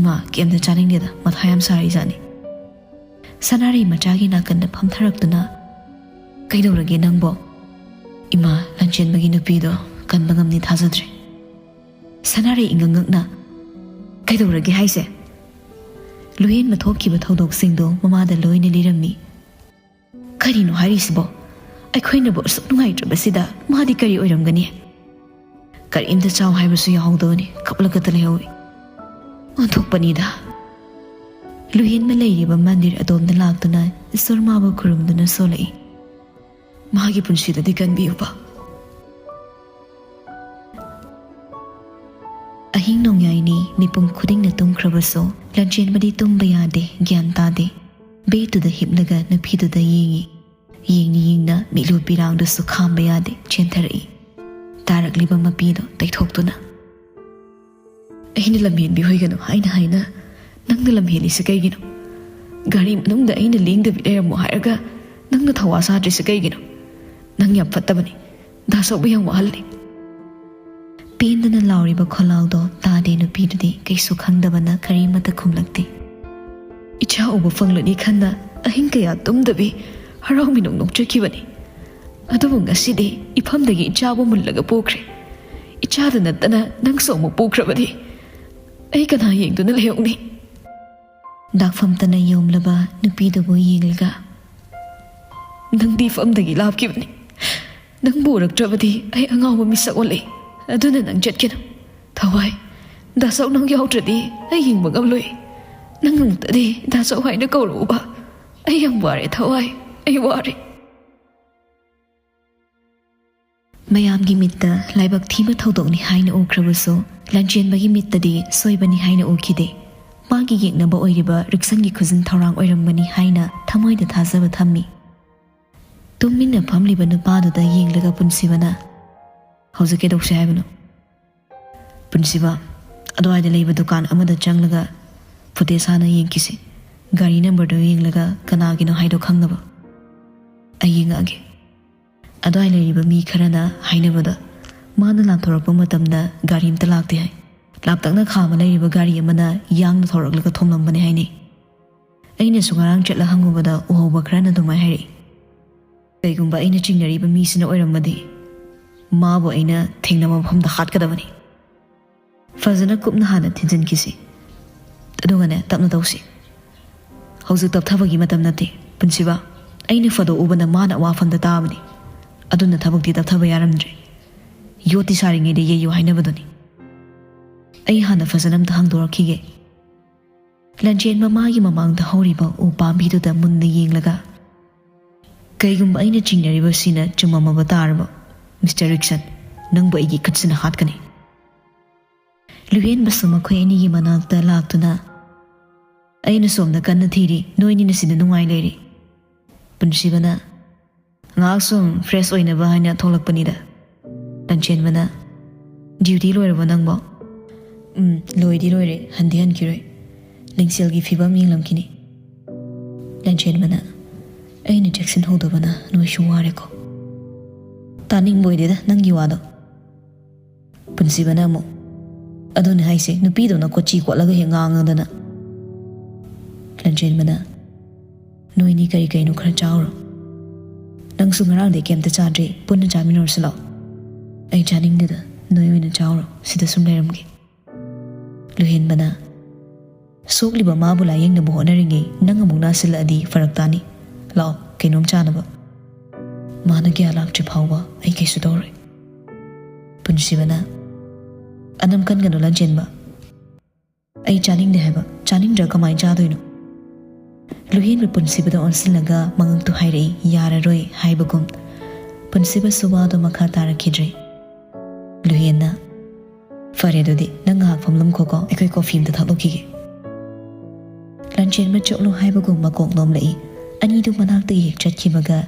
"ꯏꯃꯥ, ꯀꯩꯝꯇ ꯆꯥꯅꯤꯡꯗꯦꯗ, ꯃꯊꯥ ꯌꯥꯝ ꯁꯥꯔꯤꯖꯥꯠꯅꯤ꯫" ꯁꯅꯥꯔꯩ ꯃꯆꯥꯒꯤ ꯅꯥꯀꯟꯗ ꯐꯝꯊꯔꯛꯇꯨꯅ, "ꯀꯩꯗꯧꯔꯒꯦ ꯅꯪꯕꯣ?" ꯏꯃꯥ, ꯂꯟꯆꯦꯟꯕꯒꯤ ꯅꯨꯄꯤꯗꯣ ꯀꯟꯕ ꯉꯝꯅꯤ ꯊꯥꯖꯗ꯭ꯔꯦ꯫ ꯁꯅꯥꯔꯩ ꯏꯉꯛ ꯉꯛꯅ, "ꯀꯩꯗꯧꯔꯒꯦ ꯍꯥꯏꯁꯦ?" ꯂꯨꯍꯦꯟꯕ ꯊꯣꯛꯈꯤꯕ ꯊꯧꯗꯣꯛꯁꯤꯡꯗꯣ ꯃꯃꯥꯗ ꯂꯣꯏꯅ ꯂꯤꯔꯝꯃꯤ꯫ "ꯀꯔꯤꯅꯣ ꯍꯥꯏꯔꯤꯁꯤꯕꯣ? ꯑꯩꯈꯣꯏꯅꯕꯨ ꯑꯁꯨꯛ ꯅꯨꯡꯉꯥꯏꯇ꯭ꯔꯕꯁꯤꯗ ꯃꯥꯗꯤ ꯀꯔꯤ ꯑꯣꯏꯔꯝꯒꯅꯤ? ꯀꯔꯤꯝꯇ ꯆꯥꯎ ꯍꯥꯏꯕꯁꯨ ꯌꯥꯍꯧꯗꯕꯅꯤ, ꯀꯞꯂꯒꯇ ꯂꯩꯍꯧꯏ꯫ ꯑꯣꯟꯊꯣꯛꯄꯅꯤꯗ꯫" ꯂꯨꯍꯦꯟꯕ ꯂꯩꯔꯤꯕ ꯃꯟꯗꯤꯔ ꯑꯗꯣꯝꯗ ꯂꯥꯛꯇꯨꯅ ꯏꯁꯣꯔ ꯃꯥꯕꯨ ꯈꯨꯔꯨꯝꯗꯨꯅ ꯁꯣꯜꯂꯛꯏ꯫ "ꯃꯥꯒꯤ ꯄꯨꯟꯁꯤꯗꯗꯤ ꯀꯟꯕꯤꯌꯨꯕ꯫" ꯑꯍꯤꯡ ꯅꯣꯡꯌꯥꯏꯅꯤ, ꯃꯤꯄꯨꯝ ꯈꯨꯗꯤꯡꯅ ꯇꯨꯝꯈ꯭ꯔꯕꯁꯨ ꯂꯟꯆꯦꯟꯕꯗꯤ ꯇꯨꯝꯕ ꯌꯥꯗꯦ, ꯒ꯭ꯌꯥꯟ ꯇꯥꯗꯦ꯫ ꯕꯦꯗꯇꯨꯗ ꯍꯤꯞꯂꯒ ꯅꯨꯄꯤꯗꯨꯗ ꯌꯦꯡꯏ꯫ ꯌꯦꯡꯅ ꯌꯦꯡꯅ ꯃꯤꯠꯂꯨ ꯄꯤꯔꯥꯡꯗꯨꯁꯨ ꯈꯥꯝꯕ ꯌꯥꯗꯦ, ꯆꯦꯟꯊꯔꯛꯏ꯫ ꯇꯥꯔꯛꯂꯤꯕ ꯃꯄꯤꯗꯣ ꯇꯩꯊꯣꯛꯇꯨꯅ, "ꯑꯩꯅ ꯂꯝꯍꯦꯟꯕꯤ ꯍꯣꯏꯒꯅꯨ ꯍꯥꯏꯅ ꯍꯥꯏꯅ ꯅꯪꯅ ꯂꯝꯍꯦꯜꯂꯤꯁꯦ ꯀꯩꯒꯤꯅꯣ? ꯒꯥꯔꯤ ꯃꯅꯨꯡꯗ ꯑꯩꯅ ꯂꯦꯡꯗꯕꯤ ꯂꯩꯔꯝꯃꯣ ꯍꯥꯏꯔꯒ ꯅꯪꯅ ꯊꯧꯋꯥ ꯁꯥꯗ꯭ꯔꯤꯁꯦ ꯀꯩꯒꯤꯅꯣ? ꯅꯪ ꯌꯥꯝ ꯐꯠꯇꯕꯅꯤ꯫ ꯗꯥ ꯆꯧꯕ ꯌꯥꯝ ꯋꯥꯍꯜꯂꯤ꯫" ꯄꯦꯟꯗꯅ ꯂꯥꯎꯔꯤꯕ ꯈꯣꯜꯂꯥꯎꯗꯣ ꯇꯥꯗꯦ ꯅꯨꯄꯤꯗꯨꯗꯤ, ꯀꯩꯁꯨ ꯈꯪꯗꯕꯅ ꯀꯔꯤꯃꯠꯇ ꯈꯨꯝꯂꯛꯇꯦ꯫ "ꯏꯆꯥ ꯎꯕ ꯐꯪꯂꯅꯤ ꯈꯟꯅ ꯑꯍꯤꯡ ꯀꯌꯥ ꯇꯨꯝꯗꯕꯤ ꯍꯔꯥꯎ ꯃꯤꯅꯣꯛ ꯅꯣꯛꯆꯈꯤꯕꯅꯤ꯫ ꯑꯗꯨꯕꯨ ꯉꯁꯤꯗꯤ ꯏꯐꯝꯗꯒꯤ ꯏꯆꯥꯕꯨ ꯃꯨꯜꯂꯒ ꯄꯣꯛꯈ꯭ꯔꯦ꯫ ꯏꯆꯥꯗ ꯅꯠꯇꯅ ꯅꯪꯁꯨ ꯑꯃꯨꯛ ꯄꯣꯛꯈ꯭ꯔꯕꯗꯤ ꯑꯩ ꯀꯅꯥ ꯌꯦꯡꯗꯨꯅ ꯂꯩꯍꯧꯅꯤ?" ꯗꯥꯛꯐꯝꯇꯅ ꯌꯣꯝꯂꯕ ꯅꯨꯄꯤꯗꯨꯕꯨ ꯌꯦꯡꯂꯒ, "ꯅꯪꯗꯤ ꯏꯐꯝꯗꯒꯤ ꯂꯥꯞꯈꯤꯕꯅꯤ꯫ ꯅꯪꯕꯨ ꯎꯔꯛꯇ꯭ꯔꯕꯗꯤ ꯑꯩ ꯑꯉꯥꯎꯕ ꯃꯤꯁꯛ ꯑꯣꯜꯂꯤ꯫ ꯑꯗꯨꯅ ꯅꯪ ꯆꯠꯀꯅꯨ꯫ ꯊꯋꯥꯏ, ꯗꯥ ꯆꯧ ꯅꯪ ꯌꯥꯎꯗ꯭ꯔꯗꯤ ꯑꯩ ꯍꯤꯡꯕ ꯉꯝꯂꯣꯏ꯫ ꯅꯪ ꯑꯃꯨꯛꯇꯗꯤ ꯗꯥ ꯆꯧ ꯍꯥꯏꯅ ꯀꯧꯔꯛꯎꯕ꯫ ꯑꯩ ꯌꯥꯝ ꯋꯥꯔꯦ ꯊꯋꯥꯏ, ꯑꯩ ꯋꯥꯔꯦ꯫" ꯃꯌꯥꯝꯒꯤ ꯃꯤꯠꯇ ꯂꯥꯏꯕꯛ ꯊꯤꯕ ꯊꯧꯗꯣꯛꯅꯤ ꯍꯥꯏꯅ ꯎꯈ꯭ꯔꯕꯁꯨ, ꯂꯟꯆꯦꯟꯕꯒꯤ ꯃꯤꯠꯇꯗꯤ ꯁꯣꯏꯕꯅꯤ ꯍꯥꯏꯅ ꯎꯈꯤꯗꯦ꯫ ꯃꯥꯒꯤ ꯌꯦꯛꯅꯕ ꯑꯣꯏꯔꯤꯕ ꯔꯤꯛꯁꯟꯒꯤ ꯈꯨꯖꯤꯟ ꯊꯧꯔꯥꯡ ꯑꯣꯏꯔꯝꯒꯅꯤ ꯍꯥꯏꯅ ꯊꯃꯣꯏꯗ ꯊꯥꯖꯕ ꯊꯝꯃꯤ꯫ ꯇꯨꯃꯤꯟꯅ ꯐꯝꯂꯤꯕ ꯅꯨꯄꯥꯗꯨꯗ ꯌꯦꯡꯂꯒ ꯄꯨꯟꯁꯤꯕꯅ, "ꯍꯧꯖꯤꯛ ꯀꯩꯗꯧꯁꯦ ꯍꯥꯏꯕꯅꯣ?" "ꯄꯨꯟꯁꯤꯕ, ꯑꯗꯨꯋꯥꯏꯗ ꯂꯩꯕ ꯗꯨꯀꯥꯟ ꯑꯃꯗ ꯆꯪꯂꯒ ꯐꯨꯇꯦꯖ ꯍꯥꯟꯅ ꯌꯦꯡꯈꯤꯁꯤ꯫ ꯒꯥꯔꯤ ꯅꯝꯕꯔꯗꯨ ꯌꯦꯡꯂꯒ ꯀꯅꯥꯒꯤꯅꯣ ꯍꯥꯏꯗꯣ ꯈꯪꯅꯕ ꯑꯩ ꯌꯦꯡꯉꯛꯑꯒꯦ꯫" ꯑꯗꯨꯋꯥꯏ ꯂꯩꯔꯤꯕ ꯃꯤ ꯈꯔꯅ ꯍꯥꯏꯅꯕꯗ, ꯃꯥꯅ ꯂꯥꯟꯊꯣꯔꯛꯄ ꯃꯇꯝꯗ ꯒꯥꯔꯤ ꯑꯝꯇ ꯂꯥꯛꯇꯦ ꯍꯥꯏ꯫ ꯂꯥꯞꯇꯛꯅ ꯈꯥꯝꯃ ꯂꯩꯔꯤꯕ ꯒꯥꯔꯤ ꯑꯃꯅ ꯌꯥꯡꯅ ꯊꯧꯔꯛꯂꯒ ꯊꯣꯝꯂꯝꯕꯅꯤ ꯍꯥꯏꯅꯩ꯫ ꯑꯩꯅꯁꯨ ꯉꯔꯥꯡ ꯆꯠꯂ ꯍꯪꯉꯨꯕꯗ ꯎꯍꯧꯕ ꯈꯔꯅ ꯑꯗꯨꯃꯥꯏ ꯍꯥꯏꯔꯛꯏ꯫ ꯀꯩꯒꯨꯝꯕ ꯑꯩꯅ ꯆꯤꯡꯅꯔꯤꯕ ꯃꯤꯁꯤꯅ ꯑꯣꯏꯔꯝꯃꯗꯤ, ꯃꯥꯕꯨ ꯑꯩꯅ ꯊꯦꯡꯅꯕ ꯃꯐꯝꯗ ꯍꯥꯠꯀꯗꯕꯅꯤ꯫ ꯐꯖꯅ ꯀꯨꯞꯅ ꯍꯥꯟꯅ ꯊꯤꯟꯖꯤꯟꯈꯤꯁꯤ, ꯑꯗꯨꯒꯅꯦ, ꯇꯞꯅ ꯇꯧꯁꯤ꯫ ꯍꯧꯖꯤꯛ ꯇꯞꯊꯕꯒꯤ ꯃꯇꯝ ꯅꯠꯇꯦ, ꯄꯨꯟꯁꯤꯕ꯫ ꯑꯩꯅ ꯐꯗꯣꯛꯎꯕꯅ ꯃꯥꯅ ꯑꯋꯥꯐꯝꯗ ꯇꯥꯕꯅꯤ꯫ ꯑꯗꯨꯅ ꯊꯕꯛꯇꯤ ꯇꯞꯊꯕ ꯌꯥꯔꯝꯗ꯭ꯔꯦ꯫ ꯌꯣꯠꯇꯤ ꯁꯥꯔꯤꯉꯩꯗ ꯌꯩꯌꯨ ꯍꯥꯏꯅꯕꯗꯨꯅꯤ꯫ ꯑꯩ ꯍꯥꯟꯅ ꯐꯖꯅ ꯑꯝꯇ ꯍꯥꯡꯗꯣꯔꯛꯈꯤꯒꯦ꯫ ꯂꯟꯆꯦꯟꯕ ꯃꯥꯒꯤ ꯃꯃꯥꯡꯗ ꯍꯧꯔꯤꯕ ꯎ ꯄꯥꯝꯕꯤꯗꯨꯗ ꯃꯨꯟꯅ ꯌꯦꯡꯂꯒ, "ꯀꯩꯒꯨꯝꯕ ꯑꯩꯅ ꯆꯤꯡꯅꯔꯤꯕꯁꯤꯅ ꯆꯨꯝꯃꯝꯃꯕ ꯇꯥꯔꯕ, ꯃꯤꯁꯇꯔ ꯔꯤꯛꯁꯟ, ꯅꯪꯕꯨ ꯑꯩꯒꯤ ꯈꯨꯠꯁꯤꯅ ꯍꯥꯠꯀꯅꯤ꯫" ꯂꯨꯍꯦꯟꯕꯁꯨ ꯃꯈꯣꯏ ꯑꯅꯤꯒꯤ ꯃꯅꯥꯛꯇ ꯂꯥꯛꯇꯨꯅ, "ꯑꯩꯅ ꯁꯣꯝꯗ ꯀꯟꯅ ꯊꯤꯔꯤ, ꯅꯣꯏꯅꯤꯅ ꯁꯤꯗ ꯅꯨꯡꯉꯥꯏ ꯂꯩꯔꯤ꯫" ꯄꯨꯟꯁꯤꯕꯅ, "ꯉꯥꯏꯍꯥꯛ ꯁꯨꯝ ꯐ꯭ꯔꯦꯁ ꯑꯣꯏꯅꯕ ꯍꯥꯏꯅ ꯊꯣꯛꯂꯛꯄꯅꯤꯗ꯫" ꯂꯟꯆꯦꯟꯕꯅ, "ꯗ꯭ꯌꯨꯇꯤ ꯂꯣꯏꯔꯕꯣ ꯅꯪꯕꯣ?" "ꯎꯝ, ꯂꯣꯏꯗꯤ ꯂꯣꯏꯔꯦ, ꯍꯟꯗꯤ ꯍꯟꯈꯤꯔꯣꯏ꯫ ꯂꯤꯡꯁꯦꯜꯒꯤ ꯐꯤꯕꯝ ꯌꯦꯡꯂꯝꯈꯤꯅꯤ꯫" ꯂꯟꯆꯦꯟꯕꯅ, "ꯑꯩꯅ ꯆꯦꯛꯁꯤꯟꯍꯧꯗꯕꯅ ꯅꯣꯏꯁꯨ ꯋꯥꯔꯦꯀꯣ꯫" "ꯇꯥꯅꯤꯡꯕ ꯑꯣꯏꯗꯦꯗ ꯅꯪꯒꯤ ꯋꯥꯗꯣ꯫" ꯄꯨꯟꯁꯤꯕꯅ ꯑꯃꯨꯛ, "ꯑꯗꯨꯅꯦ ꯍꯥꯏꯁꯦ, ꯅꯨꯄꯤꯗꯧꯅ ꯀꯣꯆꯤ ꯀꯣꯠꯂꯒ ꯍꯦꯛ ꯉꯥꯡꯉꯗꯅ꯫" ꯂꯟꯆꯦꯟꯕꯅ, "ꯅꯣꯏꯅꯤ ꯀꯔꯤ ꯀꯩꯅꯣ ꯈꯔ ꯆꯥꯎꯔꯣ꯫ ꯅꯪꯁꯨ ꯉꯔꯥꯡꯗꯩ ꯀꯩꯝꯇ ꯆꯥꯗ꯭ꯔꯤ, ꯄꯨꯟꯅ ꯆꯥꯃꯤꯟꯅꯔꯨꯁꯤ ꯂꯥꯛꯑꯣ꯫" "ꯑꯩ ꯆꯥꯅꯤꯡꯗꯦꯗ, ꯅꯣꯏ ꯑꯣꯏꯅ ꯆꯥꯎꯔꯣ, ꯁꯤꯗ ꯁꯨꯝ ꯂꯩꯔꯝꯒꯦ꯫" ꯂꯨꯍꯦꯟꯕꯅ, "ꯁꯣꯛꯂꯤꯕ ꯃꯥꯕꯨ ꯂꯥꯌꯦꯡꯅꯕ ꯍꯣꯠꯅꯔꯤꯉꯩ ꯅꯪ ꯑꯃꯨꯛ ꯅꯥꯁꯤꯜꯂꯛꯑꯗꯤ ꯐꯔꯛ ꯇꯥꯅꯤ꯫ ꯂꯥꯛꯑꯣ, ꯀꯩꯅꯣꯝ ꯆꯥꯅꯕ꯫ ꯃꯥꯅ ꯀꯌꯥ ꯂꯥꯛꯇ꯭ꯔꯤ ꯐꯥꯎꯕ ꯑꯩ ꯀꯩꯁꯨ ꯇꯧꯔꯣꯏ꯫" ꯄꯨꯟꯁꯤꯕꯅ, "ꯑꯅꯝ ꯀꯟꯒꯅꯨ ꯂꯟꯆꯦꯟꯕ꯫ ꯑꯩ ꯆꯥꯅꯤꯡꯗꯦ ꯍꯥꯏꯕ, ꯆꯥꯅꯤꯡꯗ꯭ꯔꯒ ꯀꯃꯥꯏꯅ ꯆꯥꯗꯣꯏꯅꯣ?" ꯂꯨꯍꯦꯟꯕ ꯄꯨꯟꯁꯤꯕꯗ ꯑꯣꯟꯁꯤꯜꯂꯒ ꯃꯉꯛꯇꯨ ꯍꯥꯏꯔꯛꯏ, ꯌꯥꯔꯔꯣꯏ ꯍꯥꯏꯕꯒꯨꯝ꯫ ꯄꯨꯟꯁꯤꯕꯁꯨ ꯋꯥꯗꯣ ꯃꯈꯥ ꯇꯥꯔꯛꯈꯤꯗ꯭ꯔꯦ꯫ ꯂꯨꯍꯦꯟꯅ, "ꯐꯔꯦ ꯑꯗꯨꯗꯤ, ꯅꯪ ꯉꯥꯏꯍꯥꯛ ꯐꯝꯂꯝꯈꯣꯀꯣ, ꯑꯩꯈꯣꯏ ꯀꯣꯐꯤ ꯑꯝꯇ ꯊꯛꯂꯨꯈꯤꯒꯦ꯫" ꯂꯟꯆꯦꯟꯕ ꯆꯠꯂꯣ ꯍꯥꯏꯕꯒꯨꯝ ꯃꯀꯣꯛ ꯅꯣꯝꯂꯛꯏ꯫ ꯑꯅꯤꯗꯨ ꯃꯅꯥꯛꯇꯒꯤ ꯍꯦꯛ ꯆꯠꯈꯤꯕꯒ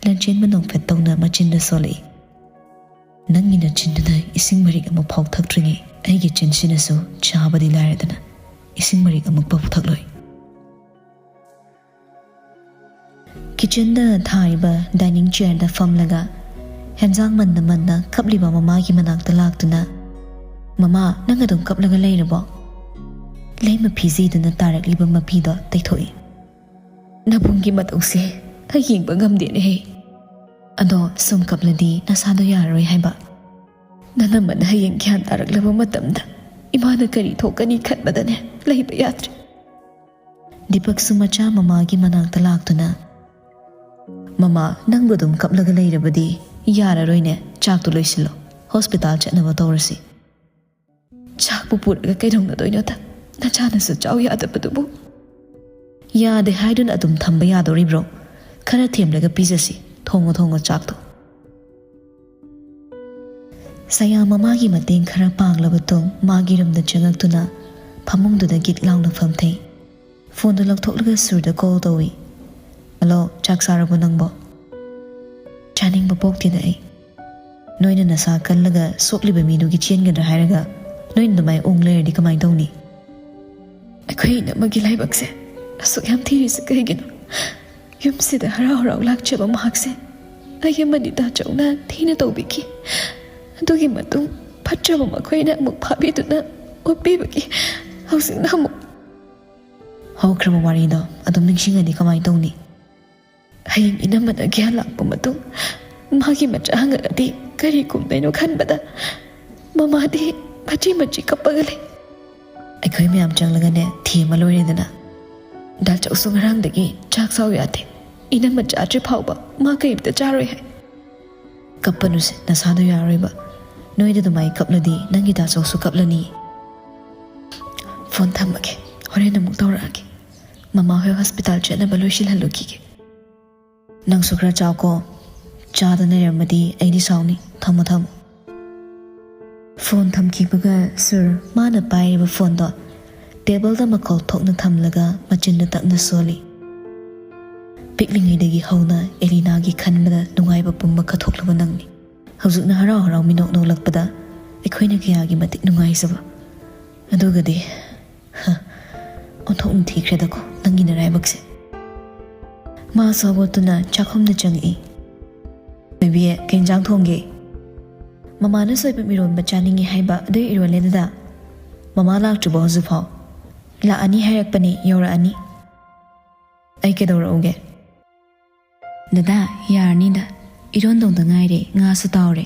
ꯂꯟꯆꯦꯟꯕ ꯅꯣꯡꯐꯦꯠ ꯇꯧꯅ ꯃꯆꯤꯟꯗ ꯁꯣꯜꯂꯛꯏ꯫ "ꯅꯪꯒꯤ ꯅꯆꯤꯟꯗꯨꯅ ꯏꯁꯤꯡ ꯃꯔꯤꯛ ꯑꯃ ꯐꯥꯎ ꯊꯛꯇ꯭ꯔꯤꯉꯩ ꯑꯩꯒꯤ ꯆꯤꯟꯁꯤꯅꯁꯨ ꯆꯥꯕꯗꯤ ꯂꯥꯏꯔꯗꯅ ꯏꯁꯤꯡ ꯃꯔꯤꯛ ꯑꯃꯨꯛ ꯐꯥꯎ ꯊꯛꯂꯣꯏ꯫" ꯀꯤꯆꯟꯗ ꯊꯥꯔꯤꯕ ꯗꯥꯏꯅꯤꯡ ꯆꯤꯌꯔꯗ ꯐꯝꯂꯒ ꯍꯦꯟꯖꯥꯡ ꯃꯟꯅ ꯃꯟꯅ ꯀꯞꯂꯤꯕ ꯃꯃꯥꯒꯤ ꯃꯅꯥꯛꯇ ꯂꯥꯛꯇꯨꯅ, "ꯃꯃꯥ, ꯅꯪ ꯑꯗꯨꯝ ꯀꯞꯂꯒ ꯂꯩꯔꯕꯣ?" ꯂꯩꯃ ꯐꯤꯖꯤꯗꯨꯅ ꯇꯥꯔꯛꯂꯤꯕ ꯃꯄꯤꯗꯣ ꯇꯩꯊꯣꯛꯏ꯫ "ꯅꯕꯨꯡꯒꯤ ꯃꯇꯧꯁꯦ ꯑꯩ ꯌꯦꯡꯕ ꯉꯝꯗꯦꯅꯦꯍꯦ꯫ ꯑꯗꯣ ꯁꯨꯝ ꯀꯞꯂꯗꯤ ꯅꯁꯥꯗꯣ ꯌꯥꯔꯔꯣꯏ ꯍꯥꯏꯕ꯫ ꯅꯅꯝꯃꯅ ꯍꯌꯦꯡ ꯒ꯭ꯌꯥꯟ ꯇꯥꯔꯛꯂꯕ ꯃꯇꯝꯗ ꯏꯃꯥꯅ ꯀꯔꯤ ꯊꯣꯛꯀꯅꯤ ꯈꯟꯕꯗꯅꯦ ꯂꯩꯕ ꯌꯥꯗ꯭ꯔꯦ꯫ ꯗꯤꯄꯛꯁꯨ ꯃꯆꯥ ꯃꯃꯥꯒꯤ ꯃꯅꯥꯛꯇ ꯂꯥꯛꯇꯨꯅ, "ꯃꯃꯥ, ꯅꯪꯕꯨ ꯑꯗꯨꯝ ꯀꯞꯂꯒ ꯂꯩꯔꯕꯗꯤ ꯌꯥꯔꯔꯣꯏꯅꯦ, ꯆꯥꯛꯇꯨ ꯂꯣꯏꯁꯤꯜꯂꯣ, ꯍꯣꯁꯄꯤꯇꯥꯜ ꯆꯠꯅꯕ ꯇꯧꯔꯁꯤ꯫ ꯆꯥꯛꯄꯨ ꯄꯨꯔꯒ ꯀꯩꯗꯧꯅꯗꯣꯏꯅꯣꯗ, ꯅꯆꯥꯅꯁꯨ ꯆꯥꯎ ꯌꯥꯗꯕꯗꯨꯕꯨ꯫" "ꯌꯥꯗꯦ ꯍꯥꯏꯗꯨꯅ ꯑꯗꯨꯝ ꯊꯝꯕ ꯌꯥꯗꯣꯔꯤꯕ꯭ꯔꯣ? ꯈꯔ ꯊꯦꯝꯂꯒ ꯄꯤꯖꯁꯤ, ꯊꯣꯡꯉꯣ ꯊꯣꯡꯉꯣ ꯆꯥꯛꯇꯣ꯫" ꯁꯌꯥ ꯃꯃꯥꯒꯤ ꯃꯇꯦꯡ ꯈꯔ ꯄꯥꯡꯂꯕ ꯇꯨꯡ ꯃꯥꯒꯤ ꯔꯨꯝꯗ ꯆꯪꯉꯛꯇꯨꯅ ꯐꯃꯨꯡꯗꯨꯗ ꯒꯤꯠ ꯂꯥꯎꯅ ꯐꯝꯊꯩ꯫ ꯐꯣꯟꯗꯨ ꯂꯧꯊꯣꯛꯂꯒ ꯁꯨꯔꯗ ꯀꯣꯜ ꯇꯧꯏ꯫ "ꯍꯜꯂꯣ, ꯆꯥꯛ ꯆꯥꯔꯕꯣ ꯅꯪꯕꯣ?" "ꯆꯥꯅꯤꯡꯕ ꯄꯣꯛꯇꯦꯗ ꯑꯩ꯫ ꯅꯣꯏꯅ ꯅꯁꯥ ꯀꯜꯂꯒ ꯁꯣꯛꯂꯤꯕ ꯃꯤꯗꯨꯒꯤ ꯆꯦꯟꯒꯗ꯭ꯔꯥ ꯍꯥꯏꯔꯒ ꯅꯣꯏꯅ ꯑꯗꯨꯃꯥꯏꯅ ꯎꯪ ꯂꯩꯔꯗꯤ ꯀꯃꯥꯏꯅ ꯇꯧꯅꯤ?" ꯑꯩꯈꯣꯏ ꯏꯅꯝꯃꯒꯤ ꯂꯥꯏꯕꯛꯁꯦ ꯑꯁꯨꯛ ꯌꯥꯝ ꯊꯤꯔꯤꯁꯦ ꯀꯩꯒꯤꯅꯣ? ꯌꯨꯝꯁꯤꯗ ꯍꯔꯥꯎ ꯍꯔꯥꯎ ꯂꯥꯛꯆꯕ ꯃꯍꯥꯛꯁꯦ ꯑꯩ ꯑꯃꯗꯤ ꯗꯥꯆꯧꯅ ꯊꯤꯅ ꯇꯧꯕꯤꯈꯤ꯫ ꯑꯗꯨꯒꯤ ꯃꯇꯨꯡ ꯐꯠꯇ꯭ꯔꯕ ꯃꯈꯣꯏꯅ ꯑꯃꯨꯛ ꯐꯥꯕꯤꯗꯨꯅ ꯑꯣꯠꯄꯤꯕꯒꯤ ꯍꯧꯖꯤꯛꯅ ꯑꯃꯨꯛ꯫ ꯍꯧꯈ꯭ꯔꯕ ꯋꯥꯔꯤꯗꯣ ꯑꯗꯨꯝ ꯅꯤꯡꯁꯤꯡꯉꯗꯤ ꯀꯃꯥꯏꯅ ꯇꯧꯅꯤ? ꯍꯌꯦꯡ ꯏꯅꯝꯃꯅ ꯒ꯭ꯌꯥꯟ ꯂꯥꯛꯄ ꯃꯇꯨꯡ ꯃꯥꯒꯤ ꯃꯆꯥ ꯍꯪꯉꯛꯑꯗꯤ ꯀꯔꯤ ꯈꯨꯝꯗꯣꯏꯅꯣ ꯈꯟꯕꯗ ꯃꯃꯥꯗꯤ ꯃꯆꯤ ꯃꯆꯤ ꯀꯞꯄꯒ ꯂꯩ꯫ ꯑꯩꯈꯣꯏ ꯃꯌꯥꯝ ꯆꯪꯂꯒꯅꯦ ꯊꯦꯝꯃ ꯂꯣꯏꯔꯦꯗꯅ꯫ ꯗꯥꯆꯧꯁꯨ ꯉꯔꯥꯡꯗꯒꯤ ꯆꯥꯛ ꯆꯥꯎ ꯌꯥꯗꯦ, ꯏꯅꯝꯃ ꯆꯥꯗ꯭ꯔꯤ ꯐꯥꯎꯕ ꯃꯥ ꯀꯔꯤꯝꯇ ꯆꯥꯔꯣꯏ ꯍꯥꯏ꯫ "ꯀꯞꯄꯅꯨꯁꯦ, ꯅꯁꯥꯗꯣ ꯌꯥꯔꯣꯏꯕ꯫ ꯅꯣꯏꯗ ꯑꯗꯨꯃꯥꯏꯅ ꯀꯞꯂꯗꯤ ꯅꯪꯒꯤ ꯗꯥꯆꯧꯁꯨ ꯀꯞꯂꯅꯤ꯫ ꯐꯣꯟ ꯊꯝꯃꯒꯦ, ꯍꯣꯔꯦꯟ ꯑꯃꯨꯛ ꯇꯧꯔꯛꯑꯒꯦ꯫ ꯃꯃꯥ ꯍꯣꯏ ꯍꯣꯁꯄꯤꯇꯥꯜ ꯆꯠꯅꯕ ꯂꯣꯏꯁꯤꯜꯍꯜꯂꯨꯈꯤꯒꯦ꯫ ꯅꯪꯁꯨ ꯈꯔ ꯆꯥꯎꯀꯣ, ꯆꯥꯗꯅ ꯂꯩꯔꯝꯃꯗꯤ ꯑꯩꯗꯤ ꯁꯥꯎꯅꯤ꯫ ꯊꯝꯃꯣ ꯊꯝꯃꯣ꯫" ꯐꯣꯟ ꯊꯝꯈꯤꯕꯒ ꯁꯨꯔ ꯃꯥꯅ ꯄꯥꯏꯔꯤꯕ ꯐꯣꯟꯗꯣ ꯇꯦꯕꯜꯗ ꯃꯈꯧ ꯊꯣꯛꯅ ꯊꯝꯂꯒ ꯃꯆꯤꯟꯗ ꯇꯛꯅ ꯁꯣꯜꯂꯤ꯫ ꯄꯤꯛꯂꯤꯉꯩꯗꯒꯤ ꯍꯧꯅ ꯑꯦꯂꯤꯅꯥꯒꯤ ꯈꯟꯕꯗ ꯅꯨꯡꯉꯥꯏꯕ ꯄꯨꯝꯕ ꯀꯠꯊꯣꯛꯂꯕ ꯅꯪꯅꯤ꯫ ꯍꯧꯖꯤꯛꯅ ꯍꯔꯥꯎ ꯍꯔꯥꯎ ꯃꯤꯅꯣꯛ ꯅꯣꯛꯂꯛꯄꯗ ꯑꯩꯈꯣꯏꯅ ꯀꯌꯥꯒꯤ ꯃꯇꯤꯛ ꯅꯨꯡꯉꯥꯏꯖꯕ꯫ ꯑꯗꯨꯒꯗꯤ, ꯍ, ꯑꯣꯟꯊꯣꯛꯅ ꯊꯤꯈ꯭ꯔꯦꯗꯀꯣ ꯅꯪꯒꯤ ꯅꯔꯥꯏꯕꯛꯁꯦ꯫ ꯃꯥ ꯁꯥꯎꯒꯠꯇꯨꯅ ꯆꯥꯛꯈꯨꯝꯗ ꯆꯪꯉꯛꯏ꯫ "ꯕꯦꯕꯤ, ꯀꯩ ꯏꯟꯖꯥꯡ ꯊꯣꯡꯒꯦ?" "ꯃꯃꯥꯅ ꯁꯣꯏꯕꯨꯝ ꯏꯔꯣꯟꯕ ꯆꯥꯅꯤꯡꯉꯤ ꯍꯥꯏꯕ, ꯑꯗꯨ ꯏꯔꯣꯜꯂꯦ ꯗꯗꯥ꯫ ꯃꯃꯥ ꯂꯥꯛꯇ꯭ꯔꯤꯕꯣ ꯍꯧꯖꯤꯛꯐꯥꯎ?" "ꯂꯥꯛꯑꯅꯤ ꯍꯥꯏꯔꯛꯄꯅꯤ, ꯌꯧꯔꯛꯑꯅꯤ꯫" "ꯑꯩ ꯀꯩꯗꯧꯔꯛꯎꯒꯦ?" "ꯗꯗꯥ, ꯌꯥꯔꯅꯤꯗ, "ꯏꯔꯣꯟꯗꯧꯗ ꯉꯥꯏꯔꯦ, ꯉꯥꯁꯨ ꯇꯥꯎꯔꯦ꯫"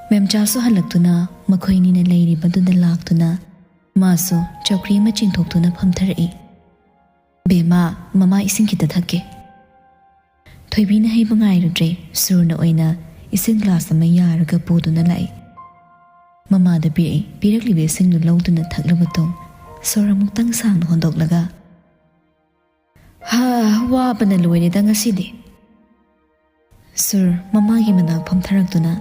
ꯃꯦꯝꯆꯥꯁꯨ ꯍꯜꯂꯛꯇꯨꯅ ꯃꯈꯣꯏꯅꯤꯅ ꯂꯩꯔꯤꯕꯗꯨꯗ ꯂꯥꯛꯇꯨꯅ ꯃꯥꯁꯨ ꯆꯧꯀ꯭ꯔꯤ ꯑꯃ ꯆꯤꯡꯊꯣꯛꯇꯨꯅ ꯐꯝꯊꯔꯛꯏ꯫ "ꯕꯦꯝꯃ, ꯃꯃꯥ ꯏꯁꯤꯡ ꯈꯤꯇ ꯊꯛꯀꯦ꯫" ꯊꯣꯏꯕꯤꯅ ꯍꯩꯕ ꯉꯥꯏꯔꯨꯗ꯭ꯔꯦ, ꯁꯨꯔꯅ ꯑꯣꯏꯅ ꯏꯁꯤꯡ ꯒ꯭ꯂꯥꯁ ꯑꯃ ꯌꯥꯔꯒ ꯄꯨꯗꯨꯅ ꯂꯥꯛꯏ꯫ ꯃꯃꯥꯗ ꯄꯤꯔꯛꯏ꯫ ꯄꯤꯔꯛꯂꯤꯕ ꯏꯁꯤꯡꯗꯨ ꯂꯧꯗꯨꯅ ꯊꯛꯂꯕ ꯃꯇꯨꯡ ꯁꯣꯔ ꯑꯃꯨꯛꯇꯪ ꯁꯥꯡꯅ ꯍꯣꯟꯗꯣꯛꯂꯒ, "ꯍꯥ, ꯋꯥꯕꯅ ꯂꯣꯏꯔꯦꯗ ꯉꯁꯤꯗꯤ꯫" ꯁꯨꯔ ꯃꯃꯥꯒꯤ ꯃꯅꯥꯛ ꯐꯝꯊꯔꯛꯇꯨꯅ,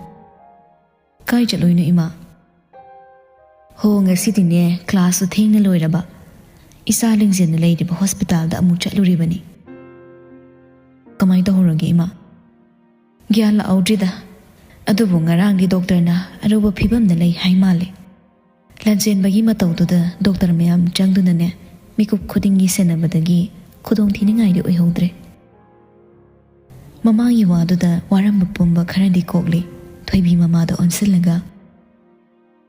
"ꯀꯥꯏ ꯆꯠꯂꯨꯏꯅꯣ ꯏꯃꯥ?" "ꯍꯣ, ꯉꯁꯤꯗꯤꯅꯦ ꯀ꯭ꯂꯥꯁꯁꯨ ꯊꯦꯡꯅ ꯂꯣꯏꯔꯕ, ꯏꯆꯥ ꯂꯤꯡꯖꯦꯜꯅ ꯂꯩꯔꯤꯕ ꯍꯣꯁꯄꯤꯇꯥꯜꯗ ꯑꯃꯨꯛ ꯆꯠꯂꯨꯔꯤꯕꯅꯤ꯫" "ꯀꯃꯥꯏ ꯇꯧꯍꯧꯔꯒꯦ ꯏꯃꯥ?" "ꯒ꯭ꯌꯥꯟ ꯂꯥꯛꯍꯧꯗ꯭ꯔꯤꯗ, ꯑꯗꯨꯕꯨ ꯉꯔꯥꯡꯗꯤ ꯗꯣꯛꯇꯔꯅ ꯑꯔꯨꯕ ꯐꯤꯕꯝꯗ ꯂꯩ ꯍꯥꯏ ꯃꯥꯜꯂꯦ꯫ ꯂꯥꯟꯆꯦꯟꯕꯒꯤ ꯃꯇꯧꯗꯨꯗ ꯗꯣꯛꯇꯔ ꯃꯌꯥꯝ ꯆꯪꯗꯨꯅꯅꯦ ꯃꯤꯀꯨꯞ ꯈꯨꯗꯤꯡꯒꯤ ꯁꯦꯟꯅꯕꯗꯒꯤ ꯈꯨꯗꯣꯡꯊꯤꯅꯤꯡꯉꯥꯏꯗꯤ ꯑꯣꯏꯍꯧꯗ꯭ꯔꯦ꯫" ꯃꯃꯥꯒꯤ ꯋꯥꯗꯨꯗ ꯋꯥꯔꯝꯕ ꯄꯨꯝꯕ ꯈꯔꯗꯤ ꯀꯣꯛꯂꯤ꯫ ꯊꯣꯏꯕꯤ ꯃꯃꯥꯗ ꯑꯣꯟꯁꯤꯜꯂꯒ,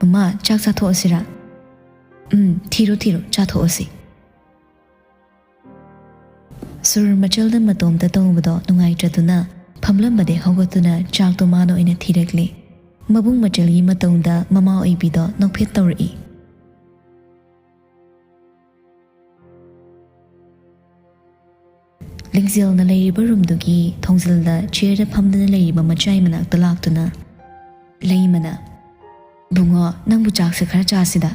"ꯃꯃꯥ, ꯆꯥꯛ ꯆꯥꯊꯣꯛꯑꯁꯤꯔꯥ?" "ꯎꯝ, ꯊꯤꯔꯣ ꯊꯤꯔꯣ, ꯆꯥꯊꯣꯛꯑꯁꯤ꯫" ꯁꯨꯔ ꯃꯆꯜꯗ ꯃꯇꯣꯝꯇ ꯇꯧꯕꯗꯣ ꯅꯨꯡꯉꯥꯏꯇ꯭ꯔꯗꯨꯅ ꯐꯝꯂꯝꯕꯗꯩ ꯍꯧꯒꯠꯇꯨꯅ ꯆꯥꯛꯇꯣ ꯃꯥꯅ ꯑꯣꯏꯅ ꯊꯤꯔꯛꯂꯦ꯫ ꯃꯕꯨꯡ ꯃꯆꯜꯒꯤ ꯃꯇꯧꯗ ꯃꯃꯥ ꯑꯣꯏꯕꯤꯗꯣ ꯅꯣꯛꯐꯦꯠ ꯇꯧꯔꯛꯏ꯫ ꯂꯤꯡꯖꯦꯜꯅ ꯂꯩꯔꯤꯕ ꯔꯨꯝꯗꯨꯒꯤ ꯊꯣꯡꯖꯤꯜꯗ ꯆꯤꯌꯔꯗ ꯐꯝꯗꯨꯅ ꯂꯩꯔꯤꯕ ꯃꯆꯥꯏ ꯃꯅꯥꯛꯇ ꯂꯥꯛꯇꯨꯅ, ꯂꯩꯃꯅ, "ꯕꯨꯡꯉꯣ, ꯅꯪꯕꯨ ꯆꯥꯛꯁꯦ ꯈꯔ ꯆꯥꯁꯤꯗ꯫"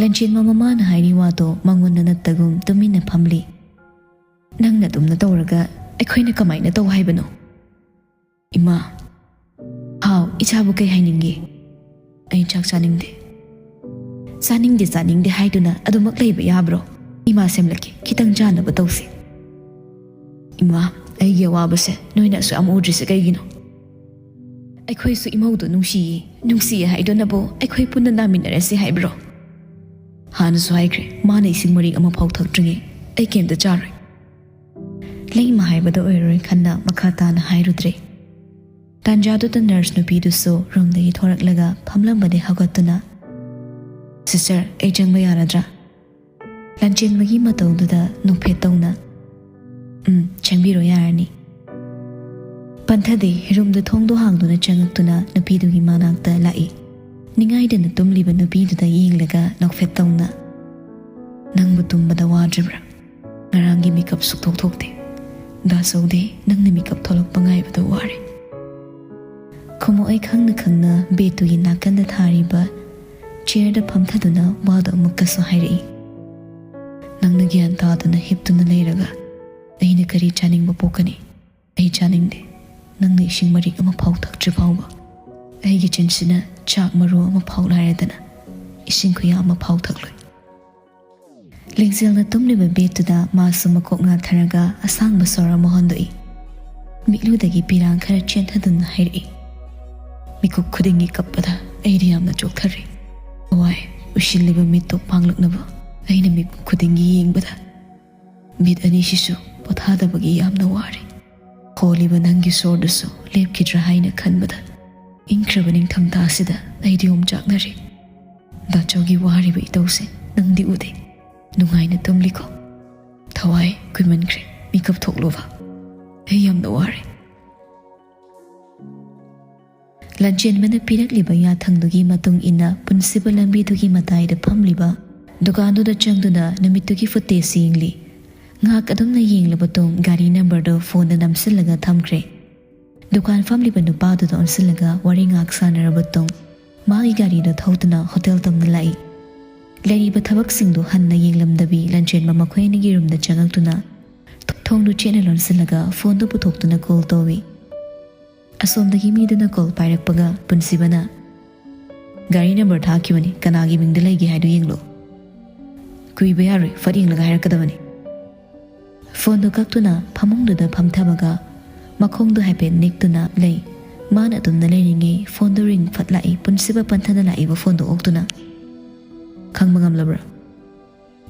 ꯂꯟꯆꯦꯟꯕ ꯃꯃꯥꯅ ꯍꯥꯏꯔꯤ ꯋꯥꯗꯣ ꯃꯉꯣꯟꯗ ꯅꯠꯇꯒꯨꯝ ꯇꯨꯃꯤꯟꯅ ꯐꯝꯂꯤ꯫ "ꯅꯪꯅ ꯑꯗꯨꯝꯅ ꯇꯧꯔꯒ ꯑꯩꯈꯣꯏꯅ ꯀꯃꯥꯏꯅ ꯇꯧ ꯍꯥꯏꯕꯅꯣ?" "ꯏꯃꯥ, ꯍꯥꯎ, ꯏꯆꯥꯕꯨ ꯀꯩ ꯍꯥꯏꯅꯤꯡꯒꯦ?" "ꯑꯩ ꯆꯥꯛ ꯆꯥꯅꯤꯡꯗꯦ꯫" "ꯆꯥꯅꯤꯡꯗꯦ, ꯆꯥꯅꯤꯡꯗꯦ ꯍꯥꯏꯗꯨꯅ ꯑꯗꯨꯃꯛ ꯂꯩꯕ ꯌꯥꯕ꯭ꯔꯣ? ꯏꯃꯥ ꯁꯦꯝꯂꯛꯀꯦ, ꯈꯤꯇꯪ ꯆꯥꯅꯕ ꯇꯧꯁꯤ꯫" "ꯏꯃꯥ, ꯑꯩꯒꯤ ꯑꯋꯥꯕꯁꯦ ꯅꯣꯏꯅ ꯑꯁꯨꯛ ꯌꯥꯝ ꯎꯗ꯭ꯔꯤꯁꯦ ꯀꯩꯒꯤꯅꯣ? ꯑꯩꯈꯣꯏꯁꯨ ꯏꯃꯧꯗꯣ ꯅꯨꯡꯁꯤꯌꯦ, ꯅꯨꯡꯁꯤꯌꯦ ꯍꯥꯏꯗꯨꯅꯕꯨ ꯑꯩꯈꯣꯏ ꯄꯨꯟꯅ ꯅꯥꯃꯤꯟꯅꯔꯁꯤ ꯍꯥꯏꯕ꯭ꯔꯣ? ꯍꯥꯟꯅꯁꯨ ꯍꯥꯏꯈ꯭ꯔꯦ, ꯃꯥꯅ ꯏꯁꯤꯡ ꯃꯔꯤꯛ ꯑꯃ ꯐꯥꯎ ꯊꯛꯇ꯭ꯔꯤꯉꯩ ꯑꯩ ꯀꯩꯝꯇ ꯆꯥꯔꯣꯏ꯫" ꯂꯩꯃ ꯍꯥꯏꯕꯗ ꯑꯣꯏꯔꯔꯣꯏ ꯈꯟꯅ ꯃꯈꯥ ꯇꯥꯅ ꯍꯥꯏꯔꯨꯗ꯭ꯔꯦ꯫ ꯇꯥꯟꯖꯥꯗꯨꯗ ꯅꯔꯁ ꯅꯨꯄꯤꯗꯨꯁꯨ ꯔꯨꯝꯗꯒꯤ ꯊꯣꯔꯛꯂꯒ ꯐꯝꯂꯝꯕꯗꯩ ꯍꯧꯒꯠꯇꯨꯅ, "ꯁꯤꯁꯇꯔ, ꯑꯩ ꯆꯪꯕ ꯌꯥꯔꯗ꯭ꯔꯥ?" ꯂꯥꯟꯆꯦꯟꯕꯒꯤ ꯃꯇꯧꯗꯨꯗ ꯅꯣꯛꯐꯦꯠ ꯇꯧꯅ, "ꯎꯝ, ꯆꯪꯕꯤꯔꯣ, ꯌꯥꯔꯅꯤ꯫" ꯄꯟꯊꯗꯦ꯫ ꯔꯨꯝꯗ ꯊꯣꯡꯗꯣ ꯍꯥꯡꯗꯨꯅ ꯆꯪꯉꯛꯇꯨꯅ ꯅꯨꯄꯤꯗꯨꯒꯤ ꯃꯅꯥꯛꯇ ꯂꯥꯛꯏ꯫ ꯅꯤꯡꯉꯥꯏꯗꯅ ꯇꯨꯝꯂꯤꯕ ꯅꯨꯄꯤꯗꯨꯗ ꯌꯦꯡꯂꯒ ꯅꯣꯛꯐꯦꯠ ꯇꯧꯅ, "ꯅꯪꯕꯨ ꯇꯨꯝꯕꯗ ꯋꯥꯗ꯭ꯔꯤꯕ꯭ꯔꯥ? ꯉꯔꯥꯡꯒꯤ ꯃꯤꯀꯞ ꯁꯨꯛꯊꯣꯛ ꯊꯣꯛꯇꯦ꯫ ꯗꯥꯆꯧꯗꯤ ꯅꯪꯅ ꯃꯤꯀꯞ ꯊꯣꯛꯂꯛꯄ ꯉꯥꯏꯕꯗ ꯋꯥꯔꯦ꯫" ꯈꯨꯝꯃꯣꯛ ꯑꯩ ꯈꯪꯅ ꯈꯪꯅ ꯕꯦꯗꯇꯨꯒꯤ ꯅꯥꯀꯟꯗ ꯊꯥꯔꯤꯕ ꯆꯤꯌꯔꯗ ꯐꯝꯊꯗꯨꯅ ꯋꯥꯗꯣ ꯑꯃꯨꯛꯀꯁꯨ ꯍꯥꯏꯔꯛꯏ꯫ "ꯅꯪꯅ ꯒ꯭ꯌꯥꯟ ꯇꯥꯗꯅ ꯍꯤꯞꯇꯨꯅ ꯂꯩꯔꯒ ꯑꯩꯅ ꯀꯔꯤ ꯆꯥꯅꯤꯡꯕ ꯄꯣꯛꯀꯅꯤ? ꯑꯩ ꯆꯥꯅꯤꯡꯗꯦ꯫ ꯅꯪꯅ ꯏꯁꯤꯡ ꯃꯔꯤꯛ ꯑꯃ ꯐꯥꯎ ꯊꯛꯇ꯭ꯔꯤ ꯐꯥꯎꯕ ꯑꯩꯒꯤ ꯆꯤꯟꯁꯤꯅ ꯆꯥꯛ ꯃꯔꯨ ꯑꯃ ꯐꯥꯎ ꯂꯥꯏꯔꯗꯅ ꯏꯁꯤꯡ ꯈꯨꯌꯥ ꯑꯃ ꯐꯥꯎ ꯊꯛꯂꯣꯏ꯫" ꯂꯤꯡꯖꯦꯜꯅ ꯇꯨꯝꯂꯤꯕ ꯕꯦꯗꯇꯨꯗ ꯃꯥꯁꯨ ꯃꯀꯣꯛ ꯉꯥꯊꯔꯒ ꯑꯁꯥꯡꯕ ꯁꯣꯔ ꯑꯃ ꯍꯣꯟꯗꯣꯛꯏ꯫ ꯃꯤꯠꯂꯨꯗꯒꯤ ꯄꯤꯔꯥꯡ ꯈꯔ ꯆꯦꯟꯊꯗꯨꯅ ꯍꯥꯏꯔꯛꯏ꯫ "ꯃꯤꯀꯨꯞ ꯈꯨꯗꯤꯡꯒꯤ ꯀꯞꯄꯗ ꯑꯩꯗꯤ ꯌꯥꯝꯅ ꯆꯣꯛꯊꯔꯦ꯫ ꯊꯋꯥꯏ ꯎꯏꯁꯤꯜꯂꯤꯕ ꯃꯤꯠꯇꯣ ꯄꯥꯡꯂꯛꯅꯕ ꯑꯩꯅ ꯃꯤꯀꯨꯞ ꯈꯨꯗꯤꯡꯒꯤ ꯌꯦꯡꯕꯗ ꯃꯤꯠ ꯑꯅꯤꯁꯤꯁꯨ ꯄꯣꯊꯥꯗꯕꯒꯤ ꯌꯥꯝꯅ ꯋꯥꯔꯦ꯫ ꯍꯣꯜꯂꯤꯕ ꯅꯪꯒꯤ ꯁꯣꯔꯗꯨꯁꯨ ꯂꯦꯞꯈꯤꯗ꯭ꯔꯥ ꯍꯥꯏꯅ ꯈꯟꯕꯗ ꯏꯪꯈ꯭ꯔꯕ ꯅꯤꯡꯊꯝꯊꯥ ꯑꯁꯤꯗ ꯑꯩꯗꯤ ꯑꯣꯝꯆꯥꯛꯅꯔꯦ꯫ ꯗꯥꯆꯧꯒꯤ ꯋꯥꯔꯤꯕ ꯏꯇꯧꯁꯦ ꯅꯪꯗꯤ ꯎꯗꯦ꯫ ꯅꯨꯡꯉꯥꯏꯅ ꯇꯨꯝꯂꯤꯀꯣ? ꯊꯋꯥꯏ ꯀꯨꯏꯃꯟꯈ꯭ꯔꯦ ꯃꯤꯀꯞ ꯊꯣꯛꯂꯨꯕ꯫ ꯑꯩ ꯌꯥꯝꯅ ꯋꯥꯔꯦ꯫" ꯂꯟꯆꯦꯟꯕꯅ ꯄꯤꯔꯛꯂꯤꯕ ꯌꯥꯊꯪꯗꯨꯒꯤ ꯃꯇꯨꯡ ꯏꯟꯅ ꯄꯨꯟꯁꯤꯕ ꯂꯝꯕꯤꯗꯨꯒꯤ ꯃꯇꯥꯏꯗ ꯐꯝꯂꯤꯕ ꯗꯨꯀꯥꯟꯗꯨꯗ ꯆꯪꯗꯨꯅ ꯅꯨꯃꯤꯠꯇꯨꯒꯤ ꯐꯨꯇꯦꯖ ꯌꯦꯡꯂꯤ꯫ ꯉꯥꯏꯍꯥꯛ ꯑꯗꯨꯝꯅ ꯌꯦꯡꯂꯕ ꯇꯨꯡ ꯒꯥꯔꯤ ꯅꯝꯕꯔꯗꯨ ꯐꯣꯟꯗ ꯅꯝꯁꯤꯜꯂꯒ ꯊꯝꯈ꯭ꯔꯦ꯫ ꯗꯨꯀꯥꯟ ꯐꯝꯂꯤꯕ ꯅꯨꯄꯥꯗꯨꯗ ꯑꯣꯟꯁꯤꯜꯂꯒ ꯋꯥꯔꯤ ꯉꯥꯏꯍꯥꯛ ꯁꯥꯟꯅꯔꯕ ꯇꯨꯡ ꯃꯥꯒꯤ ꯒꯥꯔꯤꯗꯨ ꯊꯧꯗꯨꯅ ꯍꯣꯇꯦꯜ ꯇꯝꯅ ꯂꯥꯛꯏ꯫ ꯂꯩꯔꯤꯕ ꯊꯕꯛꯁꯤꯡꯗꯨ ꯍꯟꯅ ꯌꯦꯡꯂꯝꯗꯕꯤ ꯂꯟꯆꯦꯟꯕ ꯃꯈꯣꯏ ꯑꯅꯤꯒꯤ ꯔꯨꯝꯗ ꯆꯪꯉꯛꯇꯨꯅ ꯊꯣꯡꯗꯨ ꯆꯦꯠꯅ ꯂꯣꯟꯁꯤꯜꯂꯒ ꯐꯣꯟꯗꯨ ꯄꯨꯊꯣꯛꯇꯨꯅ ꯀꯣꯜ ꯇꯧꯏ꯫ ꯑꯁꯣꯝꯗꯒꯤ ꯃꯤꯗꯨꯅ ꯀꯣꯜ ꯄꯥꯏꯔꯛꯄꯒ ꯄꯨꯟꯁꯤꯕꯅ, "ꯒꯥꯔꯤ ꯅꯝꯕꯔ ꯊꯥꯈꯤꯕꯅꯤ, ꯀꯅꯥꯒꯤ ꯃꯤꯡꯗ ꯂꯩꯒꯦ ꯍꯥꯏꯗꯨ ꯌꯦꯡꯂꯣ꯫" "ꯀꯨꯏꯕ ꯌꯥꯔꯣꯏ, ꯐꯠ ꯌꯦꯡꯂꯒ ꯍꯥꯏꯔꯛꯀꯗꯕꯅꯤ꯫" ꯐꯣꯟꯗꯨ ꯀꯛꯇꯨꯅ ꯐꯃꯨꯡꯗꯨꯗ ꯐꯝꯊꯕꯒ ꯃꯈꯣꯡꯗꯨ ꯍꯥꯏꯐꯦꯠ ꯅꯤꯛꯇꯨꯅ ꯂꯩ꯫ ꯃꯥꯅ ꯑꯗꯨꯝꯅ ꯂꯩꯔꯤꯉꯩ ꯐꯣꯟꯗꯨ ꯔꯤꯡ ꯐꯠ ꯂꯥꯛꯏ꯫ ꯄꯨꯟꯁꯤꯕ ꯄꯟꯊꯅ ꯂꯥꯛꯏꯕ ꯐꯣꯟꯗꯨ ꯑꯣꯛꯇꯨꯅ, "ꯈꯪꯕ ꯉꯝꯂꯕ꯭ꯔꯥ?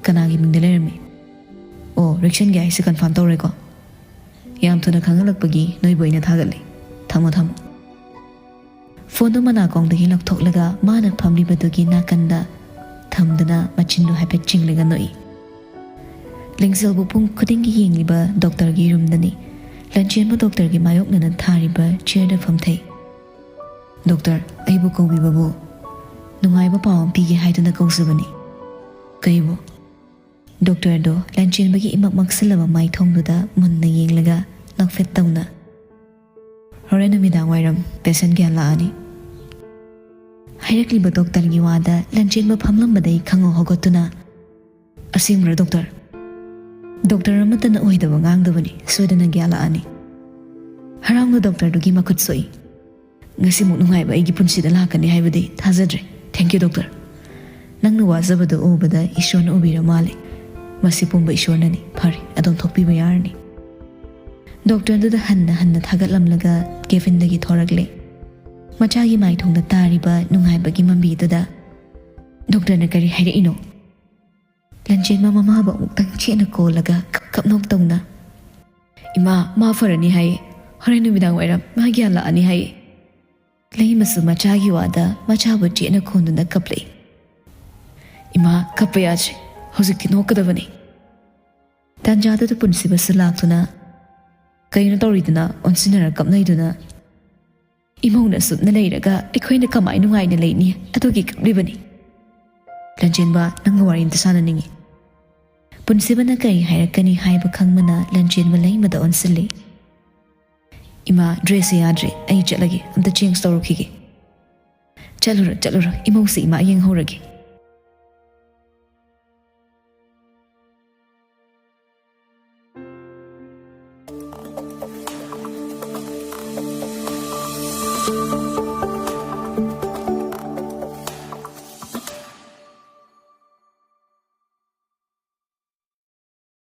ꯀꯅꯥꯒꯤ ꯃꯤꯡꯗ ꯂꯩꯔꯝꯃꯤ?" "ꯑꯣ, ꯔꯤꯛꯁꯟꯒꯤ ꯍꯥꯏꯁꯦ ꯀꯟꯐꯥꯔꯝ ꯇꯧꯔꯦꯀꯣ? ꯌꯥꯝ ꯊꯨꯅ ꯈꯪꯍꯜꯂꯛꯄꯒꯤ ꯅꯣꯏꯕꯨ ꯑꯩꯅ ꯊꯥꯒꯠꯂꯤ꯫ ꯊꯝꯃꯣ, ꯊꯝꯃꯣ꯫" ꯐꯣꯟꯗꯨ ꯃꯅꯥꯀꯣꯡꯗꯒꯤ ꯂꯧꯊꯣꯛꯂꯒ ꯃꯥꯅ ꯐꯝꯂꯤꯕꯗꯨꯒꯤ ꯅꯥꯀꯟꯗ ꯊꯝꯗꯨꯅ ꯃꯆꯤꯟꯗꯨ ꯍꯥꯏꯐꯦꯠ ꯆꯤꯡꯂꯒ ꯅꯣꯛꯏ꯫ ꯂꯤꯡꯖꯦꯜꯕꯨ ꯄꯨꯡ ꯈꯨꯗꯤꯡꯒꯤ ꯌꯦꯡꯂꯤꯕ ꯗꯣꯛꯇꯔꯒꯤ ꯔꯨꯝꯗꯅꯤ꯫ ꯂꯟꯆꯦꯟꯕ ꯗꯣꯛꯇꯔꯒꯤ ꯃꯥꯌꯣꯛꯅꯅ ꯊꯥꯔꯤꯕ ꯆꯤꯌꯔꯗ ꯐꯝꯊꯩ꯫ "ꯗꯣꯛꯇꯔ, ꯑꯩꯕꯨ ꯀꯧꯕꯤꯕꯕꯨ ꯅꯨꯡꯉꯥꯏꯕ ꯄꯥꯎ ꯑꯃ ꯄꯤꯒꯦ ꯍꯥꯏꯗꯨꯅ ꯀꯧꯖꯕꯅꯤ꯫" "ꯀꯩꯕꯨ?" ꯗꯣꯛꯇꯔꯗꯣ ꯂꯟꯆꯦꯟꯕꯒꯤ ꯏꯃꯛ ꯃꯛꯁꯤꯜꯂꯕ ꯃꯥꯏꯊꯣꯡꯗꯨꯗ ꯃꯨꯟꯅ ꯌꯦꯡꯂꯒ ꯅꯣꯛꯐꯦꯠ ꯇꯧꯅ, "ꯍꯣꯔꯦꯟ ꯅꯨꯃꯤꯗꯥꯡ ꯋꯥꯏꯔꯝ ꯄꯦꯁꯦꯟ ꯒ꯭ꯌꯥꯟ ꯂꯥꯛꯑꯅꯤ꯫" ꯍꯥꯏꯔꯛꯂꯤꯕ ꯗꯣꯛꯇꯔꯒꯤ ꯋꯥꯗ ꯂꯟꯆꯦꯟꯕ ꯐꯝꯂꯝꯕꯗꯩ ꯈꯪꯉꯧ ꯍꯧꯒꯠꯇꯨꯅ, "ꯑꯁꯦꯡꯕ꯭ꯔꯥ ꯗꯣꯛꯇꯔ?" "ꯗꯣꯛꯇꯔ ꯑꯃꯠꯇꯅ ꯑꯣꯏꯗꯕ ꯉꯥꯡꯗꯕꯅꯤ, ꯁꯣꯏꯗꯅ ꯒ꯭ꯌꯥꯟ ꯂꯥꯛꯑꯅꯤ꯫" ꯍꯔꯥꯎꯅ ꯗꯣꯛꯇꯔꯗꯨꯒꯤ ꯃꯈꯨꯠ ꯁꯣꯛꯏ꯫ "ꯉꯁꯤꯃꯨꯛ ꯅꯨꯡꯉꯥꯏꯕ ꯑꯩꯒꯤ ꯄꯨꯟꯁꯤꯗ ꯂꯥꯛꯀꯅꯤ ꯍꯥꯏꯕꯗꯤ ꯊꯥꯖꯗ꯭ꯔꯦ꯫ Thank you doctor. ꯅꯪꯅ ꯋꯥꯖꯕꯗꯨ ꯎꯕꯗ ꯏꯁꯣꯔꯅ ꯎꯕꯤꯔ ꯃꯥꯜꯂꯦ꯫ ꯃꯁꯤ ꯄꯨꯝꯕ ꯏꯁꯣꯔꯅꯅꯤ꯫ ꯐꯔꯦ, ꯑꯗꯣꯝ ꯊꯣꯛꯄꯤꯕ ꯌꯥꯔꯅꯤ꯫" ꯗꯣꯛꯇꯔꯗꯨꯗ ꯍꯟꯅ ꯍꯟꯅ ꯊꯥꯒꯠꯂꯝꯂꯒ ꯀꯦꯕꯤꯟꯗꯒꯤ ꯊꯣꯔꯛꯂꯦ꯫ ꯃꯆꯥꯒꯤ ꯃꯥꯏꯊꯣꯡꯗ ꯇꯥꯔꯤꯕ ꯅꯨꯡꯉꯥꯏꯕꯒꯤ ꯃꯃꯤꯗꯨꯗ ꯗꯣꯛꯇꯔꯅ ꯀꯔꯤ ꯍꯥꯏꯔꯛꯏꯅꯣ? ꯂꯟꯆꯦꯟꯕ ꯃꯃꯥꯕꯨ ꯑꯃꯨꯛꯇꯪ ꯆꯦꯠꯅ ꯀꯣꯜꯂꯒ ꯀꯞ ꯀꯞ ꯅꯣꯛ ꯇꯧꯅ, "ꯏꯃꯥ, ꯃꯥ ꯐꯔꯅꯤ ꯍꯥꯏꯌꯦ꯫ ꯍꯣꯔꯦꯟ ꯅꯨꯃꯤꯗꯥꯡ ꯋꯥꯏꯔꯝ ꯃꯥ ꯒ꯭ꯌꯥꯟ ꯂꯥꯛꯑꯅꯤ ꯍꯥꯏꯌꯦ꯫" ꯂꯩꯃꯁꯨ ꯃꯆꯥꯒꯤ ꯋꯥꯗ ꯃꯆꯥꯕꯨ ꯆꯦꯠꯅ ꯀꯣꯟꯗꯨꯅ ꯀꯞꯂꯛꯏ꯫ "ꯏꯃꯥ, ꯀꯞꯄ ꯌꯥꯗ꯭ꯔꯦ꯫ ꯍꯧꯖꯤꯛꯇꯤ ꯅꯣꯛꯀꯗꯕꯅꯤ꯫" ꯇꯥꯟꯖꯥꯗꯨꯗ ꯄꯨꯟꯁꯤꯕꯁꯨ ꯂꯥꯛꯇꯨꯅ, "ꯀꯩꯅꯣ ꯇꯧꯔꯤꯗꯨꯅ? ꯑꯣꯟꯁꯤꯟꯅꯔ ꯀꯞꯅꯩꯗꯨꯅ? ꯏꯃꯧꯅ ꯁꯨꯞꯅ ꯂꯩꯔꯒ ꯑꯩꯈꯣꯏꯅ ꯀꯃꯥꯏ ꯅꯨꯡꯉꯥꯏꯅ ꯂꯩꯅꯤ? ꯑꯗꯨꯒꯤ ꯀꯞꯂꯤꯕꯅꯤ꯫" "ꯂꯟꯆꯦꯟꯕ, ꯅꯪꯒ ꯋꯥꯔꯤ ꯑꯝꯇ ꯁꯥꯟꯅꯅꯤꯡꯉꯤ꯫" ꯄꯨꯟꯁꯤꯕꯅ ꯀꯔꯤ ꯍꯥꯏꯔꯛꯀꯅꯤ ꯍꯥꯏꯕ ꯈꯪꯕꯅ ꯂꯟꯆꯦꯟꯕ ꯂꯩꯃꯗ ꯑꯣꯟꯁꯤꯜꯂꯤ꯫ "ꯏꯃꯥ, ꯗ꯭ꯔꯦꯁꯁꯦ ꯌꯥꯗ꯭ꯔꯦ, ꯑꯩ ꯆꯠꯂꯒꯦ, ꯑꯝꯇ ꯆꯦꯟꯖ ꯇꯧꯔꯨꯈꯤꯒꯦ꯫" "ꯆꯠꯂꯨꯔꯣ, ꯆꯠꯂꯨꯔꯣ, ꯏꯃꯧꯁꯤ ꯏꯃꯥ ꯌꯦꯡꯍꯧꯔꯒꯦ꯫"